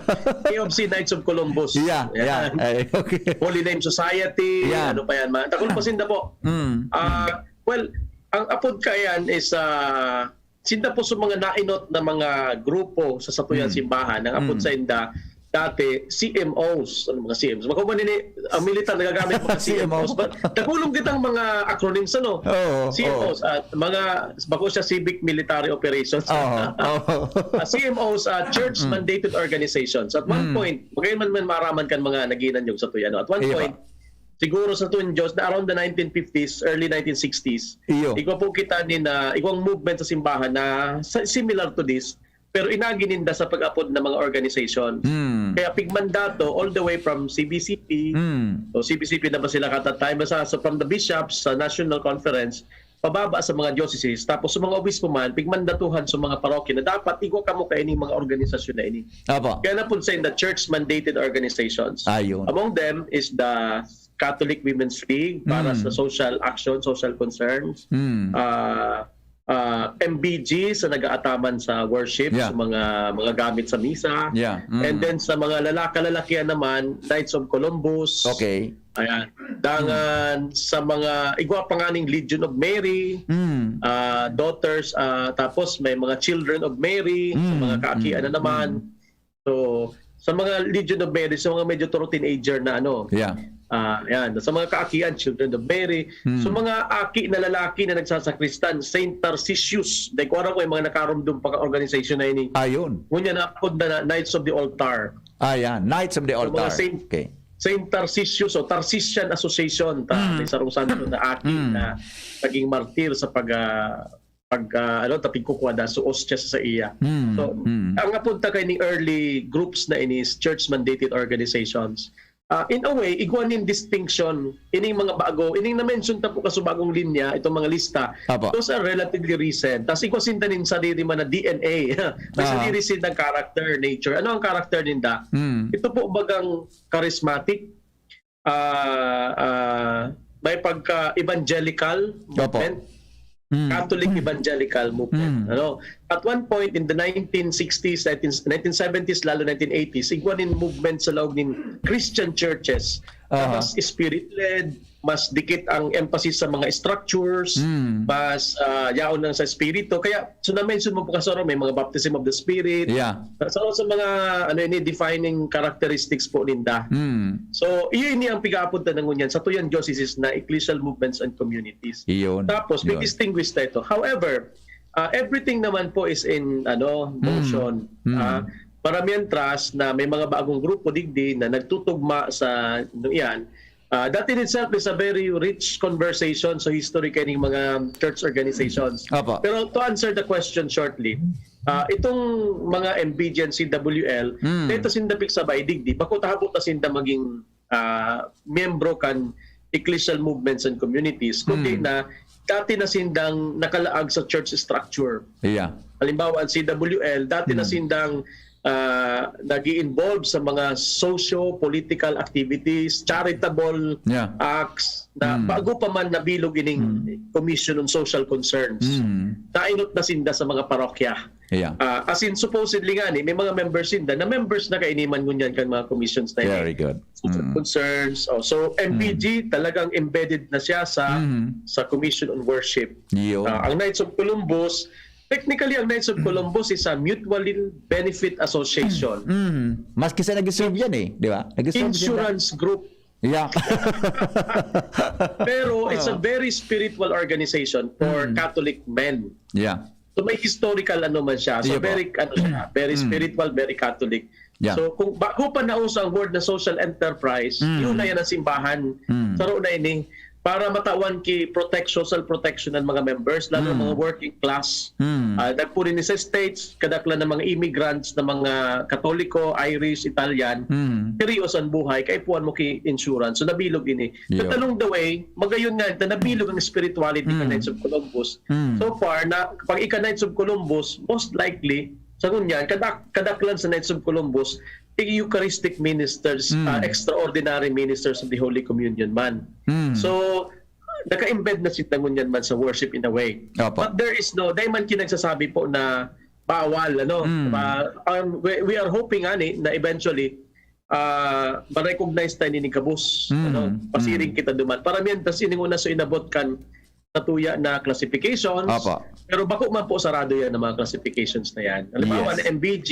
K O B C, Knights of Columbus. Yeah, yeah. Yan. Ay, okay. Holy Name Society, Yeah. ano pa yan, ma-, takol pa sinda po. Mm. Ah, well, ang apod ka yan is, ah, sinda po sa mga nainot na mga grupo sa satuyang Mm. simbahan. Ang apod Mm. sa inda, dati, C M Os. Ano mga C M Os? Bako man ini, ang militar nagagamit mga C M Os. C M O. But, nagulong kitang mga acronyms, ano? Oo, C M Os, oo. At mga, bako siya civic military operations. Oo, oo. Ah, C M Os, ah, church Mm. mandated organizations. At one Mm. point, magayon man, man maaraman kan mga naginan yung sa tuya, no? At one Iya. point, siguro sa tuwing Diyos, na around the nineteen fifties, early nineteen sixties, Iyo. igwa po kita ni na, igwang movement sa simbahan na sa, similar to this, pero inagi ninda sa pag-apod ng mga organization. Hmm. Kaya pigmandato all the way from C B C P. Hmm. So, C B C P na ba sila kata time? Basta, so, from the bishops sa National Conference, pababa sa mga dioceses, tapos sa mga obispo man, pigmandatuhan sa mga parokya na dapat igwa kamo kaining mga organisasyon na ini. Apo. Kaya na po sa the church-mandated organizations. Ayun. Among them is the Catholic Women's League para Mm. sa social action, social concerns. Mm. Ah, ah, M B G sa nag-aataman sa worship, Yeah. sa mga, mga gamit sa misa. Yeah. Mm. And then sa mga lala-, kalalakihan naman, Knights of Columbus. Okay. Ayan. Dangan Mm. sa mga igwa pa nga ning Legion of Mary, Mm. ah, daughters, ah, tapos may mga Children of Mary, sa Mm. mga kaakian na Mm. naman. Mm. So, sa mga Legion of Mary, sa mga medyo toro teenager na ano. Yeah. Ah, yan. Sa mga kaakian, Children of Mary. Hmm. So, mga aki na lalaki na nagsasakristan, Saint Tarcisius. Dahil ko aram ko yung mga nakarumdum pa ka organization na ini. Ayun. Ngunyan na, na Knights of the Altar. Ah, yan. Knights of the So, mga Altar. Saint, Okay. Saint Tarcisius o Tarcisian Association. Ta, Hmm. may sarong santo na aki Hmm. na naging martir sa pag, ah, pag, ah, ano, tapig kukwa da, so, ostya sa iya. Mm, So, mm. ang napunta kay ni early groups na ini is church-mandated organizations. Ah, in a way, igwa nin distinction, ining mga bago, ining na-mention ta po kaso bagong linya, itong mga lista, Apo. those are relatively recent. Tas igwa sinda nin sadiri man na D N A. May Ah. sadiri sindang character, nature. Ano ang character ninda? Mm. Ito po bagang charismatic, ah, ah, may pagka-evangelical Opo. movement, Mm. Catholic Mm. evangelical movement. Mm. Ano? At one point in the nineteen sixties, nineteen, nineteen seventies, lalo nineteen eighties, igwa nin movement sa laog nin Christian churches. Aha. Tapos spirit-led, mas dikit ang emphasis sa mga structures, Mm. mas ah, yaon lang sa espiritu. Kaya, so na-mention mo po kasi, may mga baptism of the spirit. Yeah. So, sa mga ano ini, defining characteristics po ninda. Mm. So, iyo ini ang pigaapod ta na ngunyan sa tuyang diocese na ecclesial movements and communities. Iyon. Tapos, may Yun. distinguish na ito. However, uh, everything naman po is in ano motion. Mm. Uh, para mientras na may mga bagong grupo digdi na nagtutugma sa ano yan, uh, that in itself is a very rich conversation sa history kaning mga church organizations. Opo. Pero to answer the question shortly, uh, itong mga M B G and C W L, Mm. dito sinda pigsabay digdi, bako tahabo ta sinda maging ah, miyembro kan ecclesial movements and communities, kundi Mm. na dati na sindang nakalaag sa church structure. Yeah. Halimbawa, ang C W L, dati na Mm. sindang ah, nag involve sa mga socio-political activities, charitable Yeah. acts, na Mm. bago pa man nabilog ining Mm. Commission on Social Concerns. Mm. Nainot na sinda sa mga parokya. Yeah. Ah, as in, supposedly nga ni, may mga members sinda na members na kaini man ngunyan kan mga commissions na ini. Very good. Social Mm. concerns. Oh, so, M B G talagang embedded na siya sa Mm. sa Commission on Worship. Yun. Ah, ang Knights of Columbus, technically, ang Knights of Columbus is a mutual benefit association. Mm. Maski sa nag-serve yan eh, di ba? Nag-serve sila. Insurance group. Yeah. Pero it's a Oo. very spiritual organization for Mm. Catholic men. Yeah. So may historical ano man siya. So Iyo po. very ano siya, very Mm. spiritual, very Catholic. Yeah. So kung bago pa nauso ang word na social enterprise, Mm. yun na yan ang simbahan. Mm. Saro na ini para matawan ki protect, social protection ng mga members, lalo Mm. mga working class. Mm. Ah, nagpuri ni sa States, kadaklan ng mga immigrants na mga Katoliko, Irish, Italian, Mm. serious ang buhay, kaipuhan mo ki insurance. So nabilog ini. Iyo. But along the way, magayon nga na nabilog ang spirituality ng Mm. Knights of Columbus. Mm. So far, na pag ika Knights of Columbus, most likely, sa ngunyan, kadak kadaklan sa Knights of Columbus, Eucharistic ministers, Mm. ah, extraordinary ministers of the Holy Communion man. Mm. So, naka-embed na sila ngunyan man sa worship in a way. Opo. But there is no, dahil man kinagsasabi po na bawal, ano, Mm. ma- um, we, we are hoping, ani, na eventually, ah, ma-recognize tayo ni Kabus, Mm. ano, pasiring Mm. kita duman. Para miyan, tas ining una so inabot kan natuya na classifications. Opo. Pero bako man po sarado yan ng mga classifications na yan. Halimbawa, Yes. na M B G,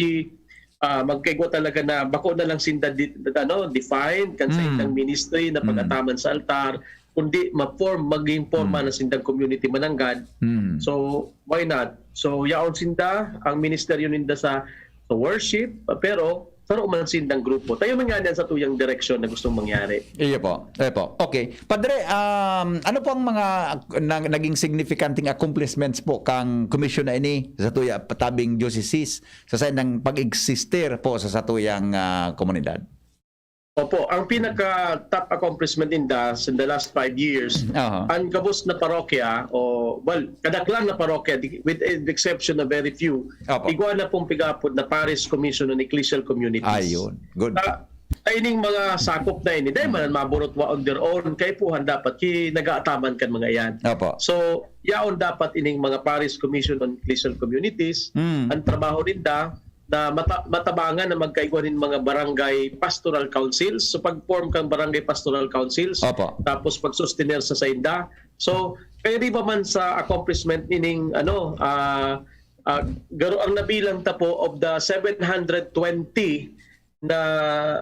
ah, magkaigwa talaga na bako na lang sinda di, ano, defined kan sa Mm. indang ministry na Mm. pag-ataman sa altar, kundi ma-form, maging forma Mm. na sindang community mananggad. Mm. So, why not? So, yaon sinda, ang ministeryo ninda sa, sa worship, pero saro man sindang grupo. Tayo man nga niyan sa tuyang direksyon na gustong mangyari. Iyo po. Iyo po. Okay. Padre, um, ano po ang mga nag- naging significanteng accomplishments po kang komisyon na ini sa tuya patabing diocese sa saindang pag-existir po sa satuyang ah, komunidad? Opo, ang pinaka top accomplishment ninda in the last five years, Aha. ang gabos na parokya, o, well, kadaklan na parokya, di- with the exception of very few, Opo. igwa na pong pigapod na Parish Commission on Ecclesial Communities. Ayun. Good. Ah, ay ning mga sakop na ini, dahil man maburot wa on their own, kaipuhan dapat ki nagaataman kan mga iyan. Opo. So, yaon dapat ining mga Parish Commission on Ecclesial Communities, Mm. ang trabaho ninda na mata- matabangan na magkaigwa nin mga barangay pastoral councils. So, pag-form kang barangay pastoral councils, Opo. tapos pag-sustener sa sainda. So, kaya di ba man sa accomplishment nining, ano, ah, ah, garo ang nabilang ta po of the seven hundred twenty na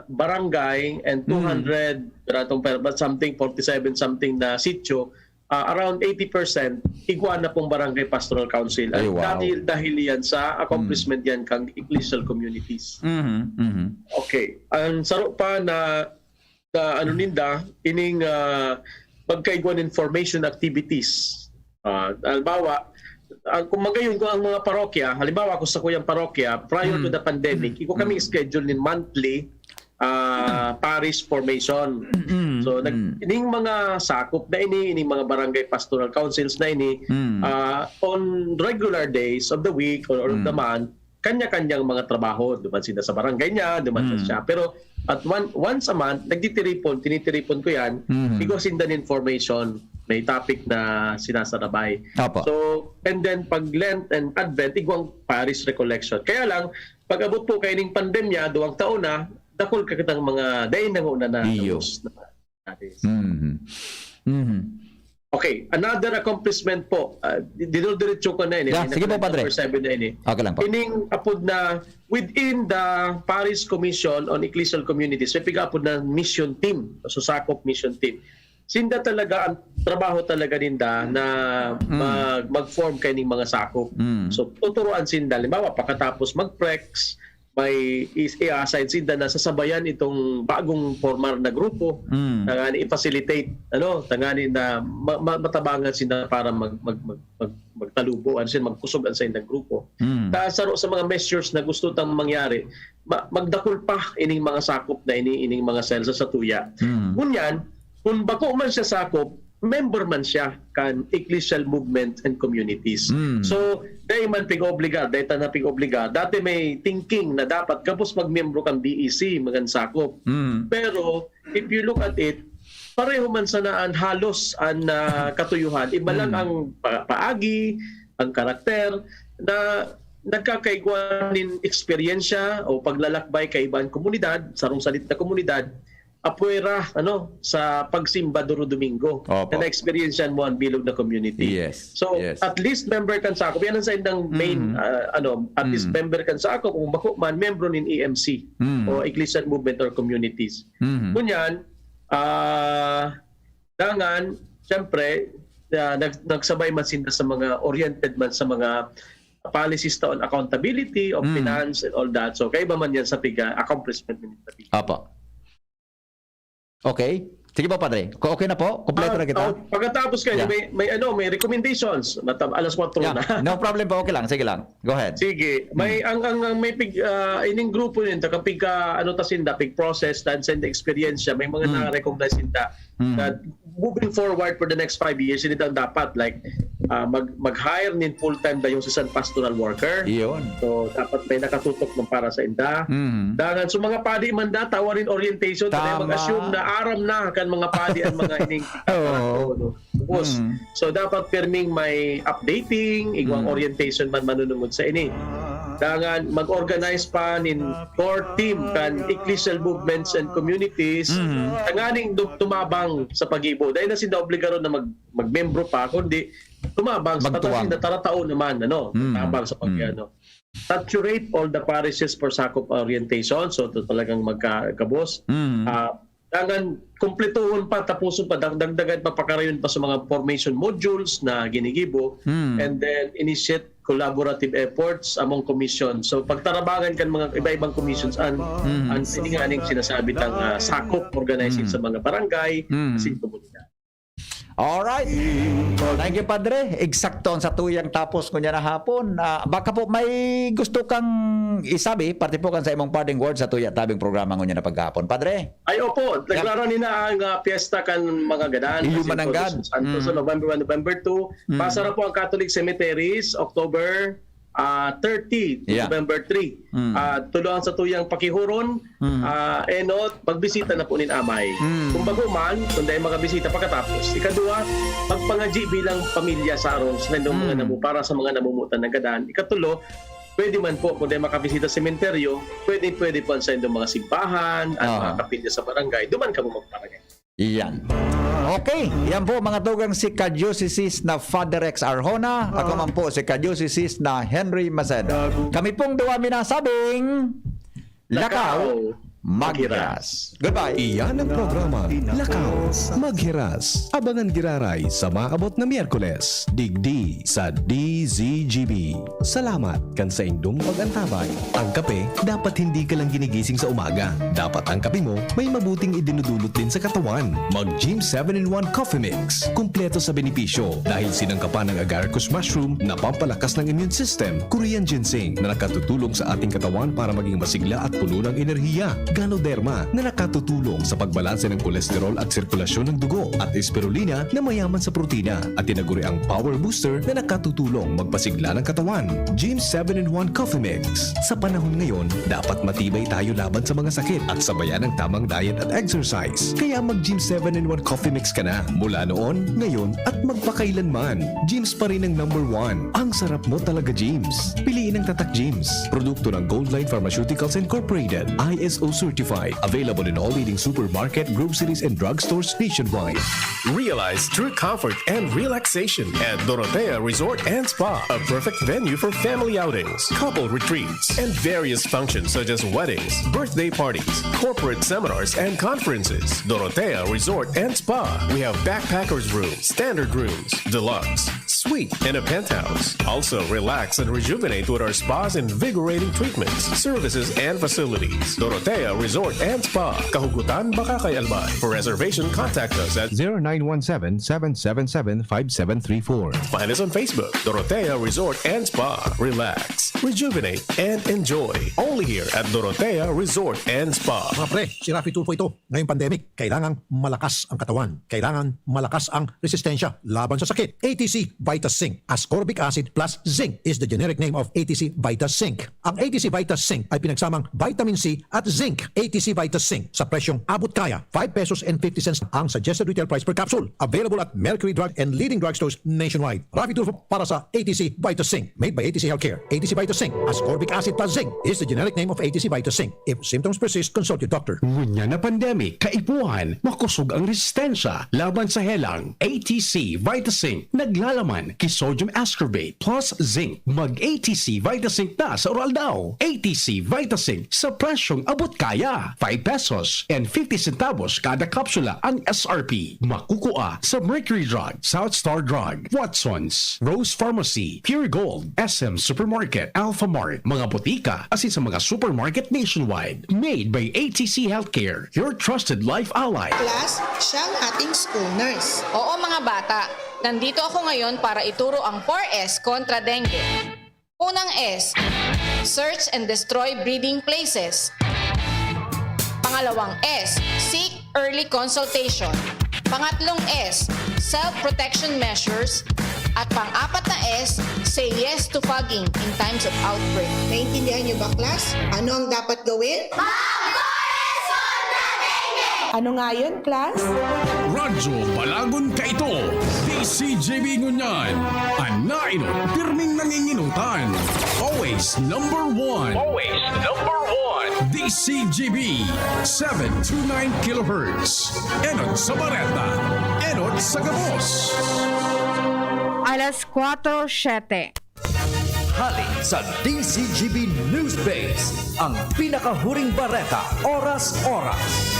barangay and Mm. two hundred, ratong per, something, forty-seven something na sitio, ah, around eighty percent, igwa na pong barangay pastoral council. Ay, At wow. dahil, dahil yan sa accomplishment yan kang ecclesial communities. Mhm, mhm. Okay. Ang saro pa na, na ano ninda, ining ah, pagkaigwa nin formation activities. Ah, halimbawa, ah, kung magayon ko ang mga parokya, halimbawa ako sa kuyang parokya, prior to Mm. the pandemic, iko kami Mm. schedule nin monthly ah, parish formation. Mm, So, nag, mm. ining mga sakop na ini, ining mga barangay pastoral councils na ini, Mm. ah, on regular days of the week or, or of the Mm. month, kanya-kanyang mga trabaho. Duman sila sa barangay niya, duman sa Mm. siya. Pero at one, once a month, nagtitiripon, tinitiripon ko yan, Mm. igwa sinda nin formation, may topic na sinasarabay. Opo. So, and then pag Lent and Advent, igwang parish recollection. Kaya lang, pag abot po kaining pandemya, duwang taon na, dakul ka kitang mga dai na nguna na Iyo. tapos na natin. Mhm. Mhm. Okay, another accomplishment po. Ah, di-, dinurdiretso ko na ini. Yeah, May sige po, naka-, Padre. Number seven na ini. Okay lang po. Ining apod na within the Parish Commission on Ecclesial Communities, may piga-apod na mission team, so sakop mission team. Sinda talaga, ang trabaho talaga ninda na Mm. mag-, mag-form kaining mga sakop. Mm. So, tuturuan sinda. Halimbawa, pagkatapos mag-prex, may is-, i-assign sinda na sasabayan itong bagong formar na grupo, Mm. tangani i-facilitate, ano, tangani na ma-, ma-, matabangan sinda para mag-, mag-, mag-, mag-, magtalubo, ano siya, magkusog ang saindang grupo. Mm. Ta saro sa mga measures na gusto tang mangyari, ma-, magdakul pa ining mga sakop na ini, ining mga cell sa satuya. Mm. Ngunyan, kung bako man siya sakop, member man siya kan ecclesial movement and communities. Mm. So, dai man pig-obligar, dai ta na pig-obligar. Dati may thinking na dapat gabos magmiyembro kan B E C, magan sakop. Mm. Pero, if you look at it, pareho man sana an halos an, ah, katuyuhan. Iba lang Mm. ang pa-, paagi, ang karakter, na nagkakaigwa nin eksperyensya o paglalakbay kaiba an komunidad, sarong salit na komunidad, apwera, ano, sa pagsimba duro Domingo Opo. na na-experience yan mo ang bilog na community. Yes, So, yes. at least member kan sakop. Yan ang sa indang main, Mm. ah, ano, at least Mm. member kan sakop, kung bako man, membro nin E M C Mm. o Ecclesial Movement or Communities. Mm. Ngunyan, ah, dangan, siyempre, ah, nag-, nagsabay man sinda sa mga oriented man sa mga policies ta on accountability, of Mm. finance, and all that. So, kaiba man yan sa piga accomplishment ni Apo. Okay. Sige po, Padre. Ko-, okay na po? Kompleto Ah, na kita? oh, pagkatapos kayo, Yeah. may, may ano, may recommendations. Matab-, alas kwatro Yeah. na. No problem po. Okay lang. Sige lang. Go ahead. Sige. May, Hmm. ang, ang, ang may pig-, ah, ining grupo yun, ta kapig ka, ano ta sinda, pig-process, ta sinda experience siya, may mga Hmm. na-recognize sinda Hmm. na moving forward for the next five years, hindi daw dapat, like, ah, mag-, mag-hire nin full-time diocesan pastoral worker. Iyon. So, dapat may nakatutok man para sa inda. Mhm. Dangan, so mga padi man da, tawan nin orientation, ta Tama. mag-assume na aram na kan mga padi ang mga ining Oo. ano. Tapos, Mhm. so dapat pirming may updating, igwang Mhm. orientation man manunungod sa ini. Dangan, mag-organize pa nin core team kan ecclesial movements and communities, Mhm. tanganing du-, tumabang sa paggibo. Dai na sinda obligaron na mag-, magmembro pa, kundi tumabang sa Magtuwang. pagkasin na taratao naman, ano, Mm. tabang sa pag-, Mm. ano. Saturate all the parishes for sakop orientation. So, ito talagang magkagabos. Mm. Ah, dangan, kumplituhon pa, tapuson pa, dag-, dagdagan pa, pakarayon pa sa mga formation modules na ginigibo. Mm. And then, initiate collaborative efforts among commission. So, pagtarabangan kan mga iba-ibang commissions, an, Mm. an, ini nga ning sinasabi tang, ah, sakop organizing Mm. sa mga barangay, Mm. asin komunidad. Alright. Thank you, Padre. Eksakto ang satuyang tapos ngunyan na hapon. Ah, baka po may gusto kang isabi, parte po kan sa imong parting words sa tuya tabing programa ngunyan na paghapon. Padre? Ay, opo. Yeah. Nagrarani na ang, ah, piyesta kan mga gadan. Iyo Jacinto mananggad. Dos Santos sa Mm. November one, November two. Mm. Pasara po ang Catholic Cemeteries, October ah, thirty to Yeah. November three. Mm. Ah, tulo ang satuyang pakihuron, Mm. ah, enot, magbisita na po nin amay. Mm. Kung bago man, kung dai makabisita pagkatapos. Ikaduwa, pagpangadyi bilang pamilya sa aron sa saindong mga Mm. namu-, para sa mga namumutan na gadan. Ikatulo, pwede man po, kung dai makabisita sa sementeryo, pwede, pwede po sa saindong mga simbahan at Aha. mga kapilya sa barangay. Duman kamo magparagay. Iyan. Okay, yan po mga tugang si Kadiocesis na Father Rex Arjona. Ako Ah. man po si Kadiocesis na Henry Maceda. Kami pong duwa minasabing, Lakaw, Lakaw, maghiras. Maghiras. Goodbye. Iyan ang programa, Lakaw, Maghiras. Abangan giraray sa maabot na Miyerkules, digdi sa D Z G B. Salamat kan saindong pag-antabay. Ang kape, dapat hindi ka lang ginigising sa umaga. Dapat ang kape mo may mabuting idinudulot din sa katawan. Mag Gym seven in one Coffee Mix. Kumpleto sa benepisyo dahil sinangkapan ng agaricus mushroom na pampalakas ng immune system, Korean ginseng na nakatutulong sa ating katawan para maging masigla at puno ng enerhiya, Ganoderma na nakatutulong sa pagbalanse ng kolesterol at sirkulasyon ng dugo, at Spirulina na mayaman sa protina, at tinaguriang Power Booster na nakatutulong magpasigla ng katawan. Gym seven in one Coffee Mix. Sa panahon ngayon, dapat matibay tayo laban sa mga sakit at sabayan ang tamang diet at exercise. Kaya mag Gym seven in one Coffee Mix ka na. Mula noon, ngayon, at magpakailanman. Gyms pa rin ang number one. Ang sarap mo talaga, Gyms. Piliin ang Tatak Gyms. Produkto ng Goldline Pharmaceuticals Incorporated. I S O Certified. Available in all leading supermarket, groceries, and drugstores nationwide. Realize true comfort and relaxation at Dorotea Resort and Spa, a perfect venue for family outings, couple retreats, and various functions such as weddings, birthday parties, corporate seminars, and conferences. Dorotea Resort and Spa. We have backpackers room, standard rooms, deluxe, suite, and a penthouse. Also, relax and rejuvenate with our spa's invigorating treatments, services, and facilities. Dorotea Resort and Spa, Kahugutan, Bacacay, Albay. For reservation, contact us at zero nine one seven, seven seven seven, five seven three four. Find us on Facebook, Dorotea Resort and Spa. Relax, rejuvenate, and enjoy. Only here at Dorotea Resort and Spa. Mga pre, si Raffy Tulfo ito. Ngayong pandemic, kailangang malakas ang katawan. Kailangan malakas ang resistensya laban sa sakit. A T C Vitas Zinc. Ascorbic acid plus zinc is the generic name of A T C Vitas Zinc. Ang A T C Vitas Zinc ay pinagsamang vitamin C at zinc. A T C Vitas Zinc sa presyong abot kaya, five pesos and fifty cents ang suggested retail price per capsule. Available at Mercury Drug and leading drugstores nationwide. Raffy Tulfo para sa A T C Vitas Zinc. Made by A T C Healthcare. A T C Vitas Zinc. Ascorbic acid plus zinc is the generic name of A T C Vitas Zinc. If symptoms persist, consult your doctor. Ngunyan na pandemic, kaipuhan, makosog ang resistensya laban sa helang. A T C Vitas Zinc, naglalaman ki sodium ascorbate plus zinc. Mag A T C Vitas Zinc na sa Oral Daw. A T C Vitas Zinc sa presyong abot kaya. Five pesos and fifty centavos kada kapsula ang S R P. Makukua sa Mercury Drug, South Star Drug, Watsons, Rose Pharmacy, Pure Gold, S M Supermarket, Alpha Mart, mga botika, asin sa mga supermarket nationwide. Made by A T C Healthcare, your trusted life ally. Class, siya ang ating school nurse. Oo, mga bata, nandito ako ngayon para ituro ang four S kontra dengue. Unang S, search and destroy breeding places. Pangalawang S, seek early consultation. Pangatlong S, self-protection measures. At pang-apat na S, say yes to fogging in times of outbreak. Naintindihan niyo ba, class? Ano ang dapat gawin? Ano nga yun, class? Radyo Balagon Kaito, D C G B Ngunyan. An nainot, pirming nanginginutan. Always number one. Always number one. D C G B, seven two nine kilohertz. Enot sa Bareta. Enot sa Gabos. Alas kwatro siyete. Hali sa D C G B News Base, ang pinakahuring bareta, oras-oras.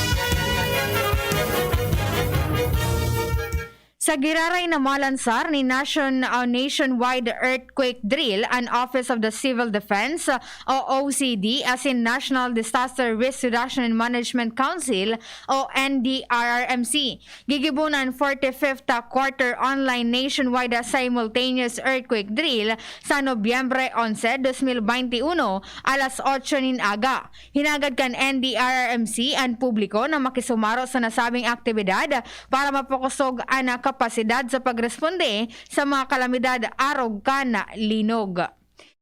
Sa giraray na malansar ni Nation, uh, Nationwide Earthquake Drill an Office of the Civil Defense, uh, o O C D, asin National Disaster Risk Reduction and Management Council o N D R R M C. Gigibo an forty-fifth Quarter Online Nationwide Simultaneous Earthquake Drill sa Nobyembre onse, dos mil baynte uno, alas otso nin aga. Hinagad kan N D R R M C an publiko na makisumaro sa nasabing aktibidad para mapakosog an kapasidad sa pagresponde sa mga kalamidad arog kan linog.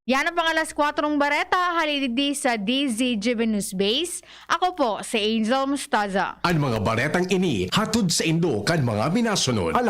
Yan ang pang alas kwatrong bareta, hali digdi sa D Z G B News Base. Ako po si Angel Mostaza. An mga baretang ini hatod saindo kan mga minasunod.